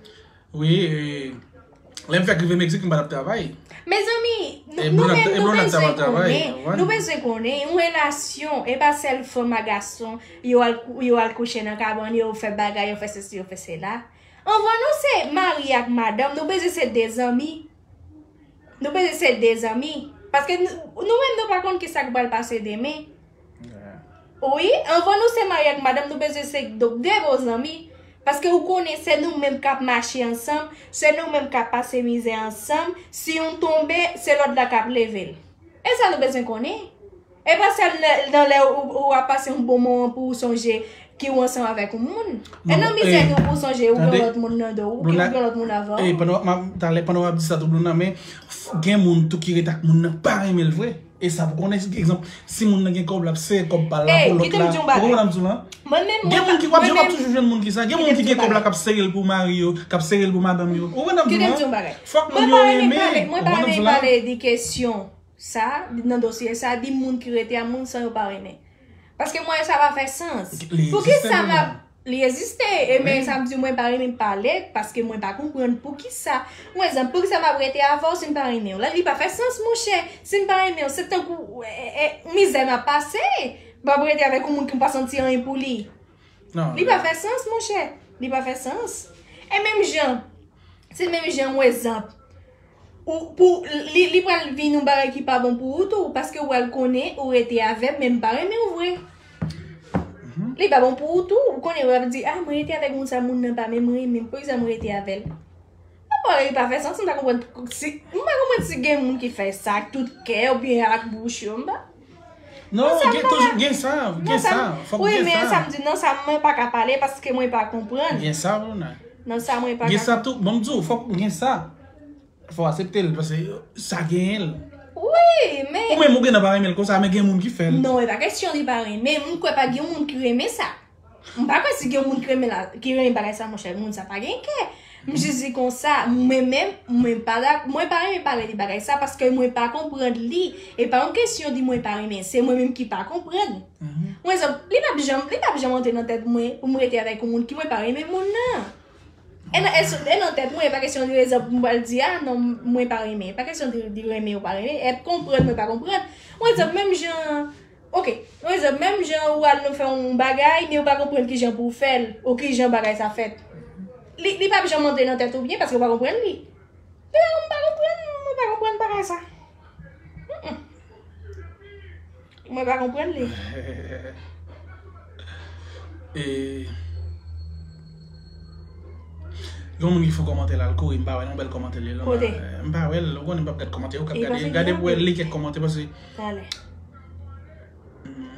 Wi, e, lè m fèk rive Meksik, m pa t ap travay. Mezanmi, nou, nou menm, nou bezwen konnen, nou bezwen konnen, yon relasyon, e pa sèl fanm ak gason, yo al, yo al kouche nan kabann, yo fè bagay, yo fè sesi, yo fè sela. Anvan nou se mari ak madanm, nou bezwen se de zanmi. Nou bezwen se de zanmi. Paske n-, nou menm nou pa konn kisa k pral pase demen. Wi, anvan nou se mari ak madanm, nou bezwen se de, de bon zanmi. Paske ou konnen se nou menm k ap mache ansanm, se nou menm k ap pase mizè ansanm. Si youn tonbe, se lòt la k ap leve l. E sa nou bezwen konnen. E pa sèl lè, nan lè ou, ou ap pase yon bon moman pou ou sonje ki ou ansanm avèk yon moun. E nan mizè ki ou pou sonje, ou gen yon lòt moun nan do, ou gen, ou gen lòt moun avè w. Pandan w ap, talè, pandan w ap di sa tou, Blona, men f-, gen moun tou ki ret ak moun nan pa renmen l vre. E sa pou konnen, egzanp, si moun nan gen kòb, l ap sere kòb pa l la pou lòt la. Ou konprann sa m di w la? Gen moun ki, w ap, w ap toujou jwenn moun ki sa. Gen moun ki gen kòb la, k ap sere l pou mari yo, k ap sere l pou madanm yo. Ou konprann sa m di w la? Fòk moun yo renmen. Ou konprann sa m di w la? Sa, nan dosye sa, di moun ki rete a moun san yo pa renmen. Paske mwen, sa pa fè sans. Poukisa m ap, li egziste, e men sa m di mwen pa renmen pale, paske mwen pa konprann poukisa. Yon egzanp, poukisa m ap rete avè w si m pa renmen w? La, li pa fè sans, monchè. Si m pa renmen w, se tankou, e, e, e, mizè m ap pase. M ap rete avèk yon moun ki m pa santi anyen pou li. Li pa fè sans, monchè. Li pa fè sans. E menm jan, Se menm jan yon egzanp. Ou, pou, li, li pral vin yon bagay ki pa bon pou ou tou, paske ou pral konnen ou rete avè m, men m pa renmen w vre. Li pa bon pou ou tou. Ou konnen, w ap di, "Ah, mwen rete avèk moun sa, moun nan pa menm renmen m. Poukisa mwen rete avè l?" Apa, li pa fè sans, m pa konprann si, m pa konprann si gen moun ki fè sa ak tout kè oubyen ak bouch yo, m pa. Non, sa gen toujou, gen sa, gen sa. Fòk gen sa. Wi, men sa m di, nan sa mwen pa ka pale paske mwen pa konprann. Gen sa, Bruna. Nan sa mwen pa ka. Gen sa tou, bon, m di w, fòk gen sa. Fò w aksepte l, paske sa genyen l. Wi, men. Ou menm ou gentan pa renmen l konsa, men gen moun ki fè l. Non, e pa kesyon li pa renmen. M kwè pa gen moun ki renmen sa. M pa kwè si gen moun ki renmen la, ki renmen bagay sa, monchè, moun sa pa gen kè. M jis di konsa, mwen menm, mwen pa da, mwen pa renmen pale de bagay sa, paske mwen pa konprann li. E pa yon kesyon di mwen pa renmen, se mwen menm ki pa konprann. Mwen, egzanp, li p ap janm, li p ap janm antre nan tèt mwen pou mwen rete avèk yon moun ki mwen pa renmen moun nan. E nan, e sou, e nan tèt mwen, e pa kesyon de egzanp, mwen pral di, "Ah, non, mwen pa renmen." E pa kesyon de, de renmen ou pa renmen, e konprann mwen pa konprann. Mwen egzanp, menm jan, oke, mwen egzanp, menm jan ou al nou fè yon bagay, men ou pa konprann kijan pou w fè l, ou kijan bagay sa fèt. Li, li p ap janm antre nan tèt ou byen, paske ou pa konprann li. Li pa, mwen pa konprann, mwen pa konprann bagay sa. Mm-mm. Mwen pa konprann li. E, gen moun ki fè kòmantè la, l kouri, m pa wè l, yon bèl kòmantè li lan. Kote? M pa wè l, ou konnen m p ap gad kòmantè, ou k ap gade, gade pou wè li kèk kòmantè, paske. Talè. Mm.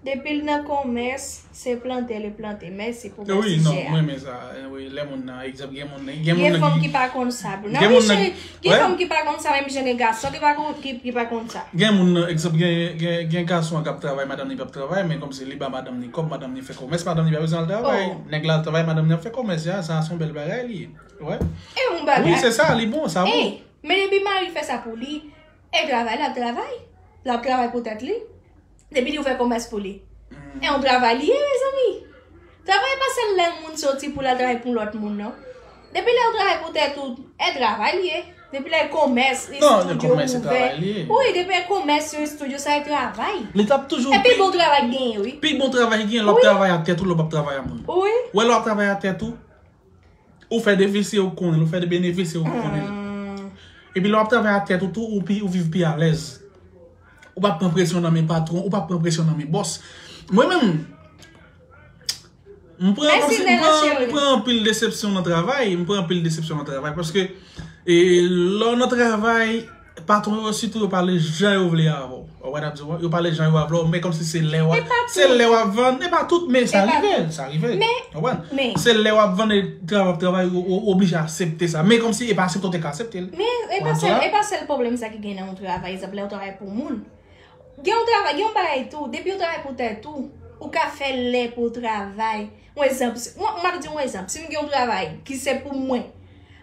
Depi l nan konmès, se plante li plante. Mèsi pou bèl sijè a. Wi, non, mwen renmen sa. Wi, lè moun nan, egzanp, gen moun nan, gen moun nan ki, gen fanm ki pa konn sa. Gen moun nan, gen fanm ki pa konn sa, menm jan gen gason ki pa konn, ki, ki pa konn sa. Gen moun nan, egzanp, gen, gen, gen gason an k ap travay, madanm li p ap travay, men kòmsi li ba madanm li kòb, madanm li fè kòmès, madanm li pa bezwen al travay. Nèg la al travay, madanm li ap fè kòmès, ya, sa se yon bèl bagay li ye. Wè. E yon bagay. Wi, se sa, li bon, sa bon. Men depi mari l fè sa pou li, e travay l ap travay. L ap travay pou tèt li. Depi li ouvè kòmès pou li. E yon travay li ye, mezanmi. Travay pa sèl lè moun soti pou l al travay pou lòt moun, non. Depi lè ou travay pou tèt ou, e travay li ye. Depi lè kòmès, estidyo ouvè. Wi, depi lè kòmès, yon estidyo, sa e travay. Li t ap toujou. E pi bon travay genyen, wi. Pi bon travay genyen, lè w ap travay a tèt ou, lè w p ap travay a moun. Wi. Wè lè w ap travay a tèt ou, ou fè defisi ou konnen l, ou fè de benefisi ou konnen l. Epi lè w ap travay a tèt ou tou, ou pi, ou viv pi alèz. Ou p ap pran presyon nan men patwon, ou p ap pran presyon nan men bòs. Mwen menm, m pran, m pran, m pran anpil desepsyon nan travay, m pran anpil desepsyon nan travay, paske, e, lè w nan travay, patwon yo sitou yo pale jan yo vle avè w. Ou wè n ap di w, yo pale jan yo avè w, men kòmsi se lè w ap, se lè w ap vann, e pa tout, men sa rive, sa rive. Ou konprann? Se lè w ap vann e travay w ap travay, ou, ou oblije aksepte sa. Men kòmsi e pa aksepte w te ka aksepte l. Men e pa sèl, e pa sèl pwoblèm sa ki gen nan yon travay, egzanp, lè w travay pou moun. Gen yon travay, gen yon bagay tou, depi w travay pou tèt ou, ou ka fè lè pou w travay. Yon egzanp, si, mwen, m ap di yon egzanp, si m gen yon travay ki se pou mwen,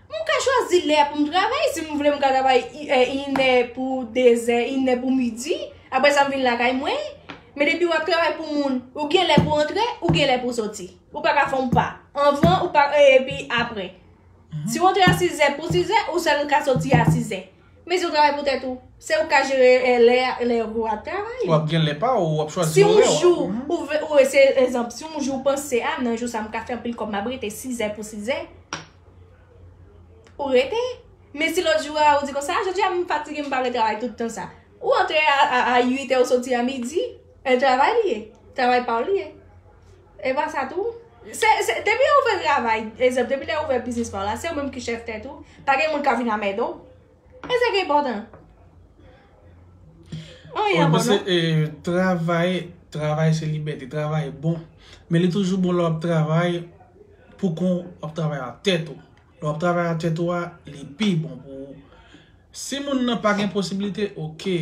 m ka chwazi lè pou m travay, si m vle m ka travay i- e, inè pou dezè, inè pou midi, apre sa m vin lakay mwen. Men depi w ap travay pou moun, ou gen lè pou w antre, ou gen lè pou w soti. Ou pa ka fè yon pa anvan, ou pa, e, epi apre. Si w antre a sizè pou sizè, ou sèl ka soti a sizè. Men si w travay pou tèt ou, se ou k ka jere, e, lè, lè ou ap travay. W ap gen lè pa w, w ap chwazi orè w. Si yon jou, ou ve- ou, se egzanp, si yon jou ou panse, "Ah, nan jou sa, m ka fè anpil kòb, m ap rete sizè pou sizè." Ou rete. Men si lòt jou a, ou di konsa, "Ah, jodi a, m fatige, m pa vle travay tout tan sa." Ou antre a, a, a uit è, ou soti a midi. E travay li ye. Travay pa w li ye. E pa sa tou. Se, se, depi ou fè travay, egzanp, depi lè ou ouvè biznis pa w la, se ou menm ki chèf tèt ou. Pa gen moun ka vin anmède w. E sa ki enpòtan. Anyen ankò, non? Mwen panse, e, travay, travay se libète, travay bon. Men li toujou bon lè w ap travay pou kont w, w ap travay a tèt ou. Lè w ap travay a tèt ou a, li pi bon pou ou. Si moun nan pa gen posiblite, oke.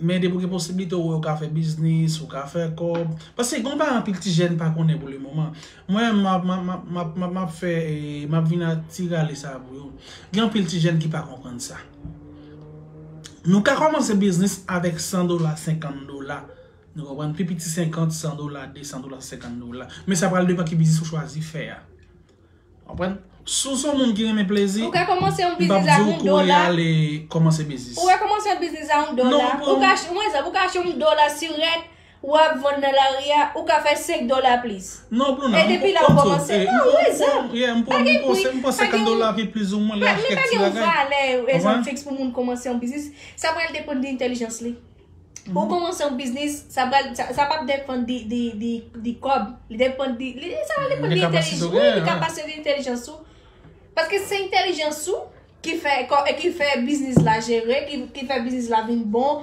Men depi w gen posiblite, ou wè w ka fè biznis, ou ka fè kòb. Paske gen yon bagay anpil ti jèn pa konnen pou lemoman. Mwen, m ap, m ap, m ap, m ap, m ap, m ap fè, e, m ap vin a ti rale sa pou yo. Gen anpil ti jèn ki pa konprann sa. Nou ka kòmanse biznis avèk san dola, senkant dola. Nou konprann? Pi piti senkant, san dola, desan dola, senkant dola. Men sa pral depann ki biznis ou chwazi fè a. Konprann? Si w se yon moun ki renmen plezi, m p ap di w kouri ale kòmanse biznis. Ou ka kòmanse yon biznis a yon dola. Ou ka ach-, mwen, egzanp, ou ka achte yon dola sirèt, w ap vann nan lari a, ou ka fè senk dola plis. Non, Bruna, e depi la ou kòmanse. Non, ou egzanp. Yeah, m panse, m panse senkant dola ki plizoumwen li achte ti bagay. Li pa gen yon valè, egzanp, fiks pou moun kòmanse yon biznis. Sa pral depann de entèlijans li. Ou kòmanse yon biznis, sa pral, sa, sa p ap depann de, de, de, de kòb. Li depann de, li, sa pral depann de entèlijans. Wi, li kapasite de entèlijans ou. Paske se entèlijans ou ki fè, ki fè biznis la jere, ki, ki fè biznis la vin bon.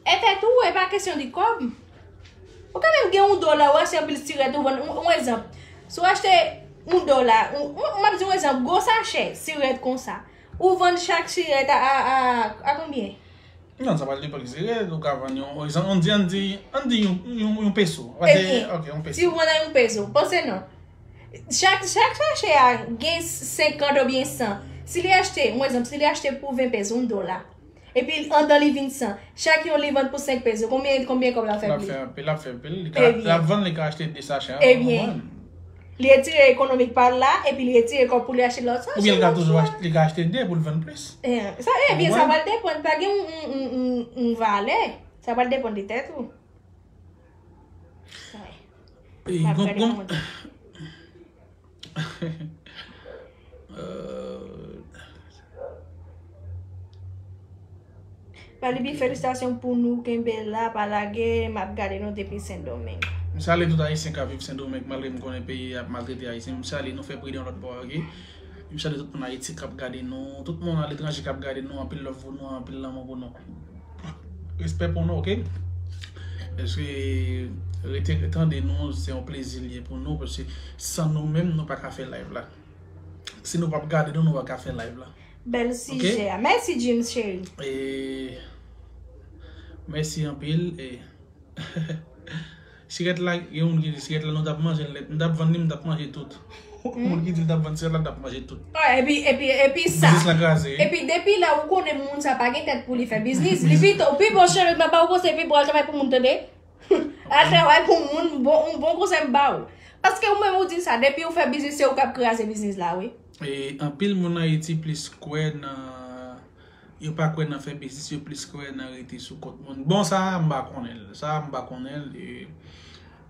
E tèt ou, e pa kesyon de kòb. Ou ka menm gen yon dola, ou achte anpil sirèt, ou vann, yon, yon egzanp. Si w achte yon dola, yon, yon, m ap di yon egzanp, gwo sachè sirèt konsa. Ou vann chak sirèt a, a, a, a konbyen? Non, sa pral depann ki sirèt, ou ka vann yon, yon, ann di, ann di, ann di yon, yon, yon peso. Ebyen, ok, yon peso. Si ou vann a yon peso, panse non. Chak, chak sachè a gen senkant oubyen san. Si li achte, yon egzanp, si li achte pou ven peso, yon dola. Epi anndan li vin san. Chak yon li vann pou senk peso. Konbyen, konbyen kòb l ap fè pou li? L ap fè anpil, l ap fè anpil. Li ka, l ap vann, li ka achte de sachè an. Ebyen, li retire ekonomik pa l la, epi li retire kòb pou li achte lòt sachè. Oubyen li ka toujou achte, li ka achte de pou l vann plis. Eh, sa, ebyen, sa pral depann. Pa gen yon, yon, yon, yon, yon valè. Sa pral depann de tèt ou. Sa. M ap gade kòmantè. Malibi, felisitasyon pou nou, kenbe la, pa lage, m ap gade nou depi Sendomeng. M salye tout Ayisyen k ap viv Sendomeng, malgre m konnen peyi a ap maltrete Ayisyen. M salye nou, fè pridan lòt bò a, ok? M salye tout moun Ayiti k ap gade nou, tout moun aletranje k ap gade nou, anpil love pou nou, anpil lanmou pou nou. Respè pou nou, ok? Paske rete tande nou, se yon plezi li ye pou nou, paske san nou menm, nou pa ka fè live la. Si nou p ap gade nou, nou pa ka fè live la. Bèl sijè a. Mèsi, James cheri. E, mèsi anpil. E, sirèt la, gen moun ki di sirèt la, nou t ap manje l nèt. M t ap vann li, m t ap manje tout. Moun ki di l t ap vann sirèt la, l t ap manje tout. Epi, epi, epi sa. Biznis lan kraze, wi. Epi depi la, ou konnen moun sa pa gen tèt pou li fè biznis. Li pito, pi bon cheri, m ap ba w konsèy, pi bon al travay pou moun, tande. Al travay pou moun, bon, yon bon konsèy m ba w. Paske ou menm ou di sa, depi ou fè biznis, se ou k ap kraze biznis la, wi. E anpil moun Ayiti plis kwè nan, yo pa kwè nan fè biznis, yo plis kwè nan rete sou kont moun. Bon, sa a, m pa konnen l. Sa a, m pa konnen l. E,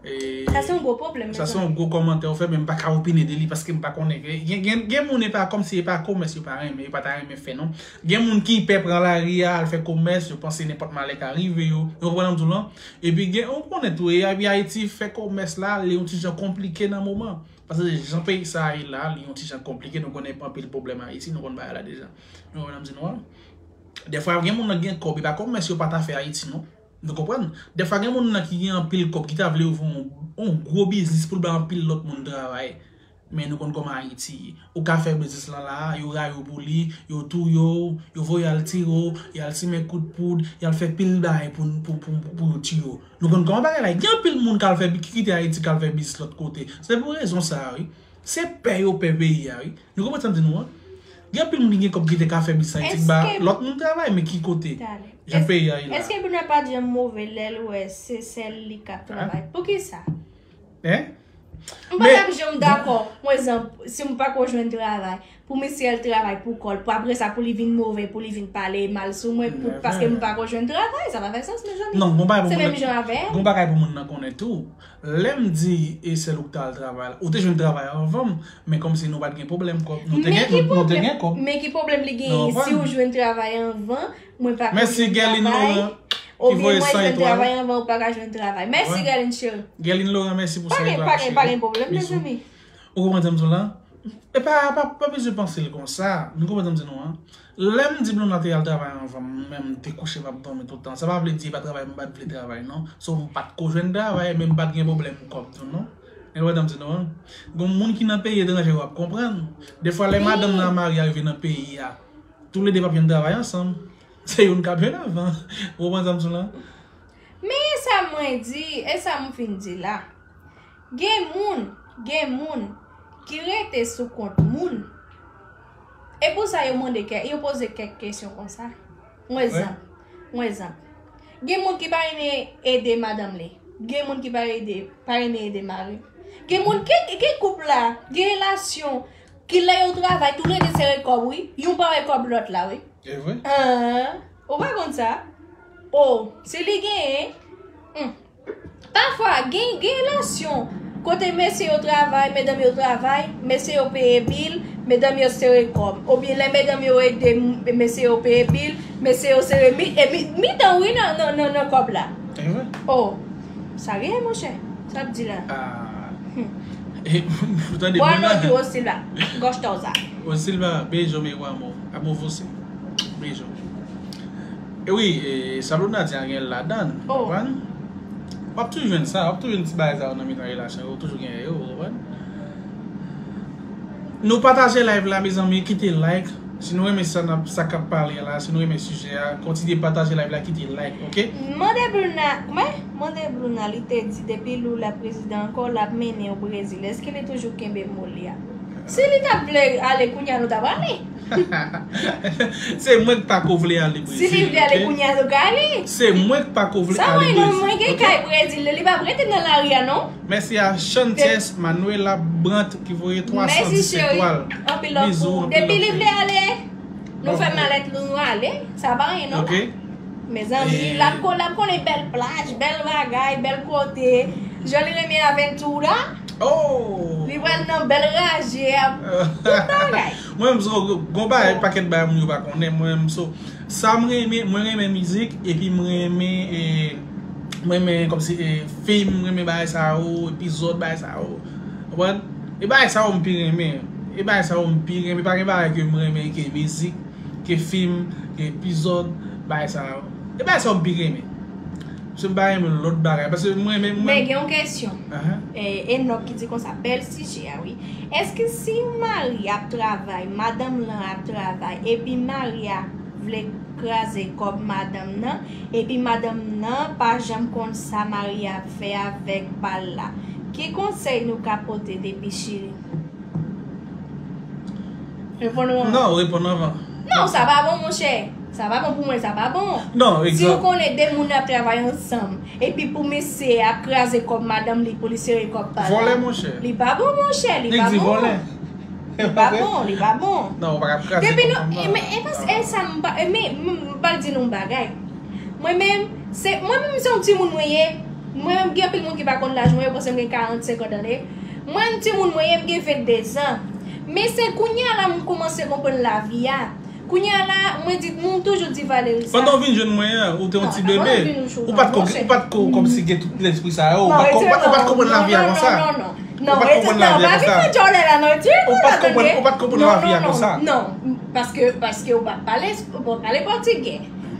e, sa se yon gwo pwoblèm, sa se yon gwo kòmantè ou fè, men m pa ka opine de li paske m pa konnen. Gen, gen, gen moun, e pa kòmsi, e pa komès yo pa renmen, yo pa ta renmen fè, non. Gen moun ki pè pran lari a, al fè komès, yo panse nenpòt malè ka rive yo. Ou konprann sa m di w lan? Epi gen, ou konnen tou, e, epi Ayiti fè komès la, li yon ti jan konplike nan moman. Paske jan peyi sa a ye la, li yon ti jan konplike, nou konnen anpil pwoblèm Ayiti, nou konn bagay la deja. Nou konprann sa m di nou an? Dèfwa gen moun nan gen kòb, e pa komès yo pa ta fè Ayiti, non. Nou konprann? Dèfwa gen moun nan ki gen anpil kòb, ki ta vle ouvri yon, yon gwo biznis pou l bay anpil lòt moun travay. Men nou konn kòman Ayiti ye. Ou ka fè biznis lan la, yo rayi w pou li, yo touye w, yo voye al tire w, y al simen kout poud, y al fè pil bagay pou, pou, pou, pou, pou yo tiye w. Nou konn kòman bagay la ye. Gen anpil moun k al fè, ki kite Ayiti, k al fè biznis lòt kote. Se pou rezon sa a, wi. Se pè yo pè peyi a, wi. Nou konprann sa m di nou an? Gen anpil moun ki gen kòb ki te ka fè biznis Ayiti, k ba lòt moun travay, men ki kote? Jan peyi a ye la. Èske Bruna pa t janm move lè l wè se sèl li k ap travay? Poukisa? Hein? M pa t ap janm dakò, mwen, egzanp, si m pa ko jwenn travay, pou misye al travay pou kò l, pou apre sa, pou li vin move, pou li vin pale mal sou mwen, pou, paske m pa ko jwenn travay, sa pa fè sans, mezanmi. Non, gon bagay pou moun nan, gon bagay pou moun nan konnen tou. Lè m di, e sèl ou k t al travay la, ou te jwenn travay anvan m, men kòmsi nou pa t gen pwoblèm kòb, nou te gen, nou, nou te gen kòb. Men ki pwoblèm li genyen si w jwenn travay anvan, mwen pa ka jwenn travay, oubyen mwen jwenn travay anvan, ou pa ka jwenn travay. Mèsi, Gerline cheri. Gerline Laurent, mèsi pou sa. Pa gen, pa gen, pa gen pwoblèm, mezanmi. Ou konprann sa m di w lan? E pa, pa, pa bezwen panse l konsa. Nou konprann sa m di nou an? Lè m di Blonda te al travay anvan m, mwen menm m te kouche m ap dòmi tout tan. Sa pa vle di e pa travay m pa t vle travay, non. So, m pa t ko jwenn travay, men m pa t gen pwoblèm kòb tou, non. E w konprann sa m di nou an? Gon moun ki nan peyi etranje w ap konprann. Dèfwa lè madanm nan a mari a rive nan peyi a, toulede p ap jwenn travay ansanm. Se youn k ap jwenn anvan. Ou konprann sa m di w lan? Men e sa mwen di, e sa m fin di la. Gen moun, gen moun ki rete sou kont moun. E pou sa yo mande kè, yo poze kèk kesyon konsa. Yon egzanp, yon egzanp. Gen moun ki pa renmen ede madanm li. Gen moun ki pa ede, pa renmen ede mari. Gen moun ki, gen koup la, gen relasyon ki lè yo travay, toulede sere kòb, wi. Youn pa wè kòb lòt la, wi. E vre? An, ou pa konn sa? O, si li genyen, hmm. Pafwa, gen, gen relasyon kote mesye yo travay, medam yo travay, mesye yo peye bil, medam yo sere kòb. Oubyen lè medam yo ede m- mesye yo peye bil, mesye yo sere mi, e mi, mitan wi nan, nan, nan, nan kòb la. E vre? Oh, sa gen, monchè. Sa ap di la. Ah. Hmm. E, ou tande Boa moun nan? noite, ô Silva. Gostosa. Ô Silva, beijo, meu amor. Amo você. Beijo. E wi, e, sa Bruna di a gen ladan. Oh. Konprann? W ap toujou jwenn sa, w ap toujou jwenn ti bagay sa yo nan mitan relasyon yo, ou toujou gen yo, ou konprann? Nou pataje live la, mezanmi, kite like. Si nou renmen sa n ap, sa k ap pale a la, si nou renmen sijè a, kontinye pataje live la, kite like, ok? Mande Bruna, kòman? Mande Bruna, li te di depi Lula prezidan ankò, l ap mennen yo Brezil. Èske li toujou kenbe mo li a? Si li t ap vle ale kounye a, nou t ap ale. Se mwen k pa ko vle ale Si li Brezil, vle ale ok? Kounye a, nou ka ale. Se mwen k pa ko vle Sa ale mwen non, Brezil, mwen gen ok? Kay Brezil, li p ap rete nan lari a, non. Mèsi a Chantiès Manuela Brant ki voye twa san dis etwal. Anpil love pou ou. Depi li vle ale, nou fè malèt nou, nou ale. Sa pa anyen, non. Ok. Mezanmi, l ap ko- l ap konnen bèl plaj, bèl bagay, bèl kote. Jan li renmen aventura. Oh! Li pral nan bèl raje, ap tout bagay. Mwen menm so, gon bagay, pakèt bagay moun yo pa konnen. Mwen menm so, sa m renmen, mwen renmen mizik, epi mwen renmen, e, mwen renmen kòmsi, e, fim, mwen renmen bagay sa yo, epizòd bagay sa yo. Konprann? E bagay sa yo m pi renmen. E bagay sa yo m pi renmen. Pa gen bagay ke mwen renmen ke mizik, ke fim, ke epizòd, bagay sa yo. E bagay sa yo m pi renmen. Se m pa renmen lòt bagay. Paske mwen renmen mwen. Men gen yon kesyon. Ahan. E, Enòk ki di konsa, bèl sijè a, wi. Èske si yon mari ap travay, madanm lan ap travay, epi mari a vle kraze kòb madanm nan, epi madanm nan pa janm konn sa mari a ap fè avèk pa l la, ki konsèy nou ka pote depi Chili? Reponn ou anvan. Non, reponn anvan. Non, sa pa bon, monchè. Sa pa bon pou mwen, sa pa bon. Non, Si w egzanp. Konnen de moun ap travay ansanm, epi pou mesye ap kraze kòb madanm li pou li sere kòb pa l la. Vòlè, monchè. Li pa bon, monchè, li Nèg pa di bon. vòlè. Li pa bon, li pa bon. Non, ou pa ka kraze Depi kòb nou, fanm nan. e, men, e pa, e sa m pa, e, men, m, m pral di nou yon bagay. Mwen menm, se, mwen menm se yon timoun mwen ye. Mwen menm gen anpil moun ki pa konn laj mwen, yo panse m gen karant, senkant ane. Mwen menm timoun mwen ye, m gen vennde zan. Men se kounye a la m kòmanse konprann lavi a. Kounye a la, mwen di, m toujou di Valerie sa. Pandan w vin jwenn mwen an, ou te yon Non, ti pandan bebe. m vin, ou Ou pa t ko, monchè. Ou pa t ko kòmsi gen tout lespri sa yo. Ou Non, pa t ko, ou pa t, ou pa t non, konprann lavi a non, konsa. Non, non, non. Ou pa t konprann lavi a konsa. Pa vin fè djòlè la, non. Ou pa t konprann, ou pa t konprann lavi a konsa. Non, paske, paske ou pa pale, ou pa pale pòtigè.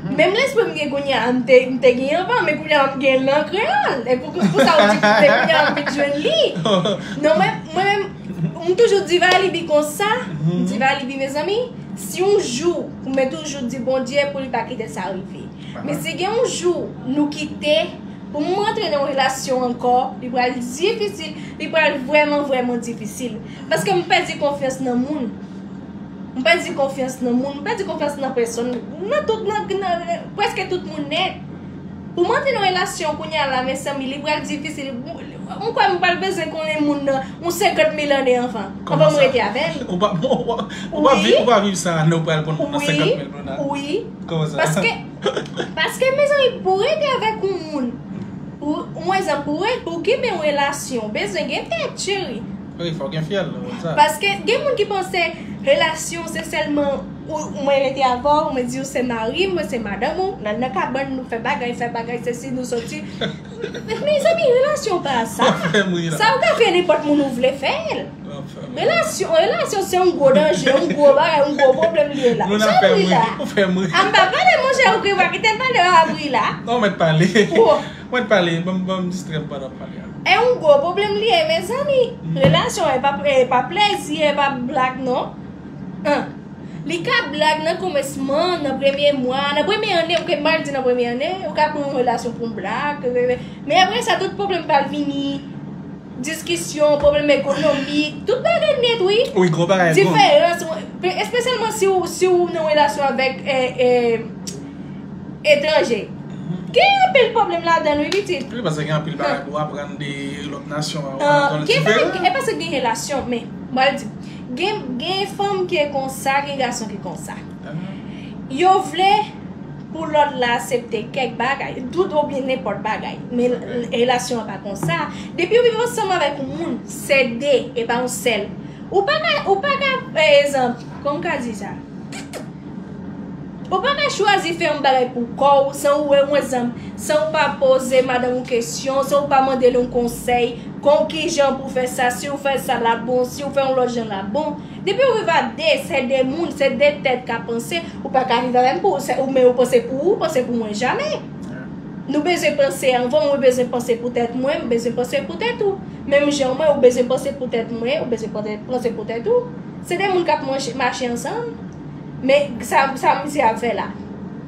Menm lespri m gen kounye a, m te, m te gen anvan, men kounye a m gen l an kreyòl. E pou, pou sa ou di kounye a m vin jwenn li. Non, mwen, mwen menm, m toujou di Valibi konsa, m di Valibi, mezanmi, si yon jou, mwen toujou di Bondye pou li pa kite sa rive. Men si gen yon jou nou kite, pou m rantre nan yon relasyon ankò, li pral difisil, li pral vrèman, vrèman difisil. Paske m pèdi konfyans nan moun. M pèdi konfyans nan moun, m pèdi konfyans nan pèsòn, nan tout, nan, nan, nan prèske tout moun nèt. Pou m antre nan relasyon kounye a la, mezanmi, li pral difisil. M kwè m pral bezwen konnen moun nan yon senkant mil ane anvan. Anvan m rete avè l. Ou pa, ou pa, ou pa viv, ou pa viv sa, non, ou pral konn moun nan senkant mil moun nan. Wi. Kòman sa? Paske, paske, mezanmi, pou rete avèk yon moun, ou, yon egzanp, pou, re- pou kenbe yon relasyon, bezwen gen tèt, cheri. Wi, fò gen fyèl, non, sa. Paske gen moun ki panse relasyon se sèlman ou, mwen rete avè w, mwen di w se mari m, mwen se madanm ou, n al nan kabann, nou fè bagay, fè bagay, sesi, nou soti. Mezanmi, relasyon pa sa. Sa ou ka fè nenpòt moun ou vle fè l. Relasyon, relasyon se yon gwo danje, yon gwo bagay, yon gwo pwoblèm li ye la. Sa ou ri la? A m pa pale, monchè, ou ri, pa kite m pale, w ap ri la. Non, mèt pale. Mwen pale, ban m, ban m distrè m pandan m pale a. E yon gwo pwoblèm li ye, mezanmi. Relasyon e pa, e pa plezi, e pa blag, non. An. Li ka blag nan kòmansman, nan premye mwa, nan premye ane, ou ka mal di nan premye ane, ou ka pran yon relasyon pou yon blag, men apre sa, tout pwoblèm pral vini, diskisyon, pwoblèm ekonomik, tout bagay nèt, wi. Wi, gwo bagay, gwo. Diferans, espesyalman si w, si w nan relasyon avèk, e, e, etranje. Gen anpil pwoblèm ladan l, wi, pitit. Wi, paske gen anpil bagay pou aprann de lòt nasyon an. Gen diferan. E paske gen relasyon, men, m pral di, gen, gen fanm ki konsa, gen gason ki konsa. Yo vle pou lòt la aksepte kèk bagay, tout oubyen nenpòt bagay. Men relasyon an pa konsa. Depi w viv ansanm avèk yon moun, se de, e pa yon sèl. Ou pa ka, ou pa ka, pa egzanp, kòman m ka di sa? Ou pa ka chwazi fè yon bagay pou kò w, san ou wè yon egzanp, san ou pa poze madanm ou kesyon, san ou pa mande l yon konsèy, kon kijan pou fè sa, si ou fè sa l ap bon, si ou fè yon lòt jan l ap bon. Depi ou viv a de, se de moun, se de tèt k ap panse, ou pa ka viv avè m pou, se, ou men ou panse pou ou, panse pou mwen, jamè. Nou bezwen panse anvan, mwen bezwen panse pou tèt mwen, mwen bezwen panse pou tèt ou. Menm jan mwen, ou bezwen panse pou tèt mwen, ou bezwen panse, panse pou tèt ou. Se de moun k ap manje, mache ansanm. Men sa, sa misye ap fè la.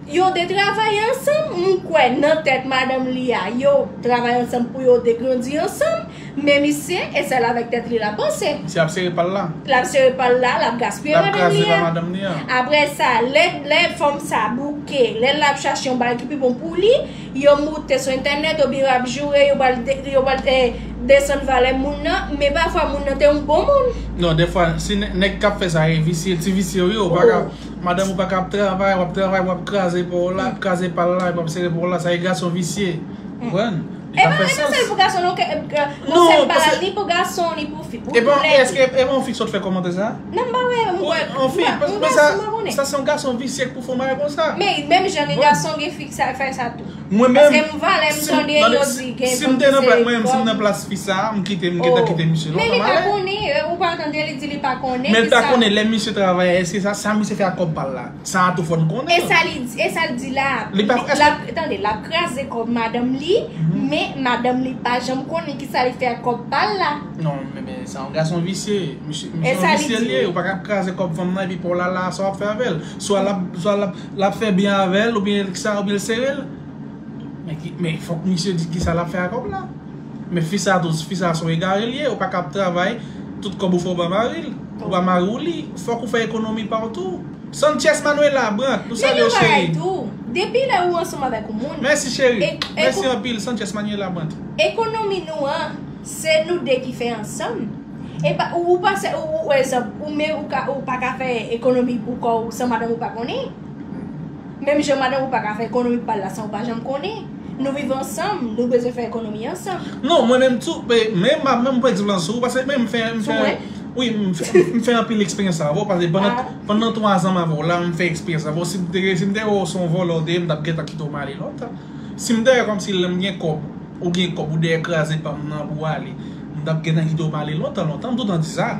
Yo de travay ansanm, m kwè nan tèt madanm li a, yo travay ansanm pou yo de grandi ansanm, men misye, e sèl avèk tèt li l ap panse. Misye ap sere pa l la. L ap sere pa l la, l ap gaspiye madanm li a. L ap kraze pa madanm li a. Apre sa, lè, lè fanm sa bouke, lè l ap chache yon bagay ki pi bon pou li, yo moute sou entènèt, oubyen yo ap joure, yo pral de-, yo pral, eh, desann valè moun nan, men pafwa moun nan te yon bon moun. Non, dèfwa, si nè-, nèg k ap fè sa e visye, ti visye wi, ou pa ka, madanm ou pa ka ap travay, w ap travay, w ap kraze pa w la, ap kraze pa l la, w ap sere pa w la, sa e gason visye. Konprann? Li pa fè sans. E pa sèl pou gason, non, ke, ke, non, konsèy pa la, ni pou gason, ni pou fi, pou tou lè de. E pa, èske, e pa yon fi k sot fè kòmantè sa? Non, m pa wè, m wè, yon fi, m wè, paske sa, sa se yon gason visye k pou fè yon bagay konsa. Men, menm jan gen gason, gen fi k sa, fè sa tou. Mwen menm, paske m valè m tande yo di gen fanm ki sere kòb. Mwen menm, si m te nan plas, mwen menm, si m nan plas fi sa, m kite, m gentan kite misye lontan, m ale. Men li pa konnen, ou pa tande li di li pa konnen. Men l ta konnen lè misye travay, èske sa, sa misye fè ak kòb pa l la? Sa a tou fò n konnen. E sa li di, e sa l di la, li pa, l ap, tande, l ap kraze kòb madanm li, men madanm li pa janm konnen kisa li fè ak kòb pa l la. Non, men, men, sa yon gason visye. Misye, misye yon visye li ye. Ou pa ka ap kraze kòb fanm nan, epi pa w la, la, sa w ap fè avè l? Swa l ap, swa l ap, l ap fè byen avè l, oubyen l sa, oubyen l sere l. Men ki, men fòk misye di kisa l ap fè ak kòb la. Men fi sa tou, fi sa se yon egare li ye, ou pa ka ap travay, tout kòb ou fè ou ba mari l, ou ba mari w li, fòk ou fè ekonomi pa w tou. Sanchez Manuela Brant, nou salye w cheri. Men yon bagay tou, depi lè ou ansanm avèk yon moun, mèsi cheri, mèsi anpil Sanchez Manuela Brant. Ekonomi nou an, se nou de ki fè ansanm. E pa, ou, ou panse, ou, ou, egzanp, ou men ou ka, ou pa ka fè ekonomi pou kò w san madanm ou pa konnen. Menm jan madanm ou pa ka fè ekonomi pa l la san ou pa janm konnen. Nou viv ansanm, nou bezwen fè ekonomi ansanm. Non, mwen menm tou, men, men, men, pa egzanp, lan sou ou, paske men m fè, m fè, wi, m fè, m fè anpil eksperyans avè w, paske pandan, pandan twa zan m avè w la, m fè eksperyans avè w. Si m te, si m te wè w se yon vòlè w te ye, m t ap gentan kite w m ale lontan. Si m te wè kòmsi lè m gen kòb, ou gen kòb, ou dèyè kraze pa m nan pou w ale, m t ap gentan kite w m ale lontan, lontan, m toutan di sa.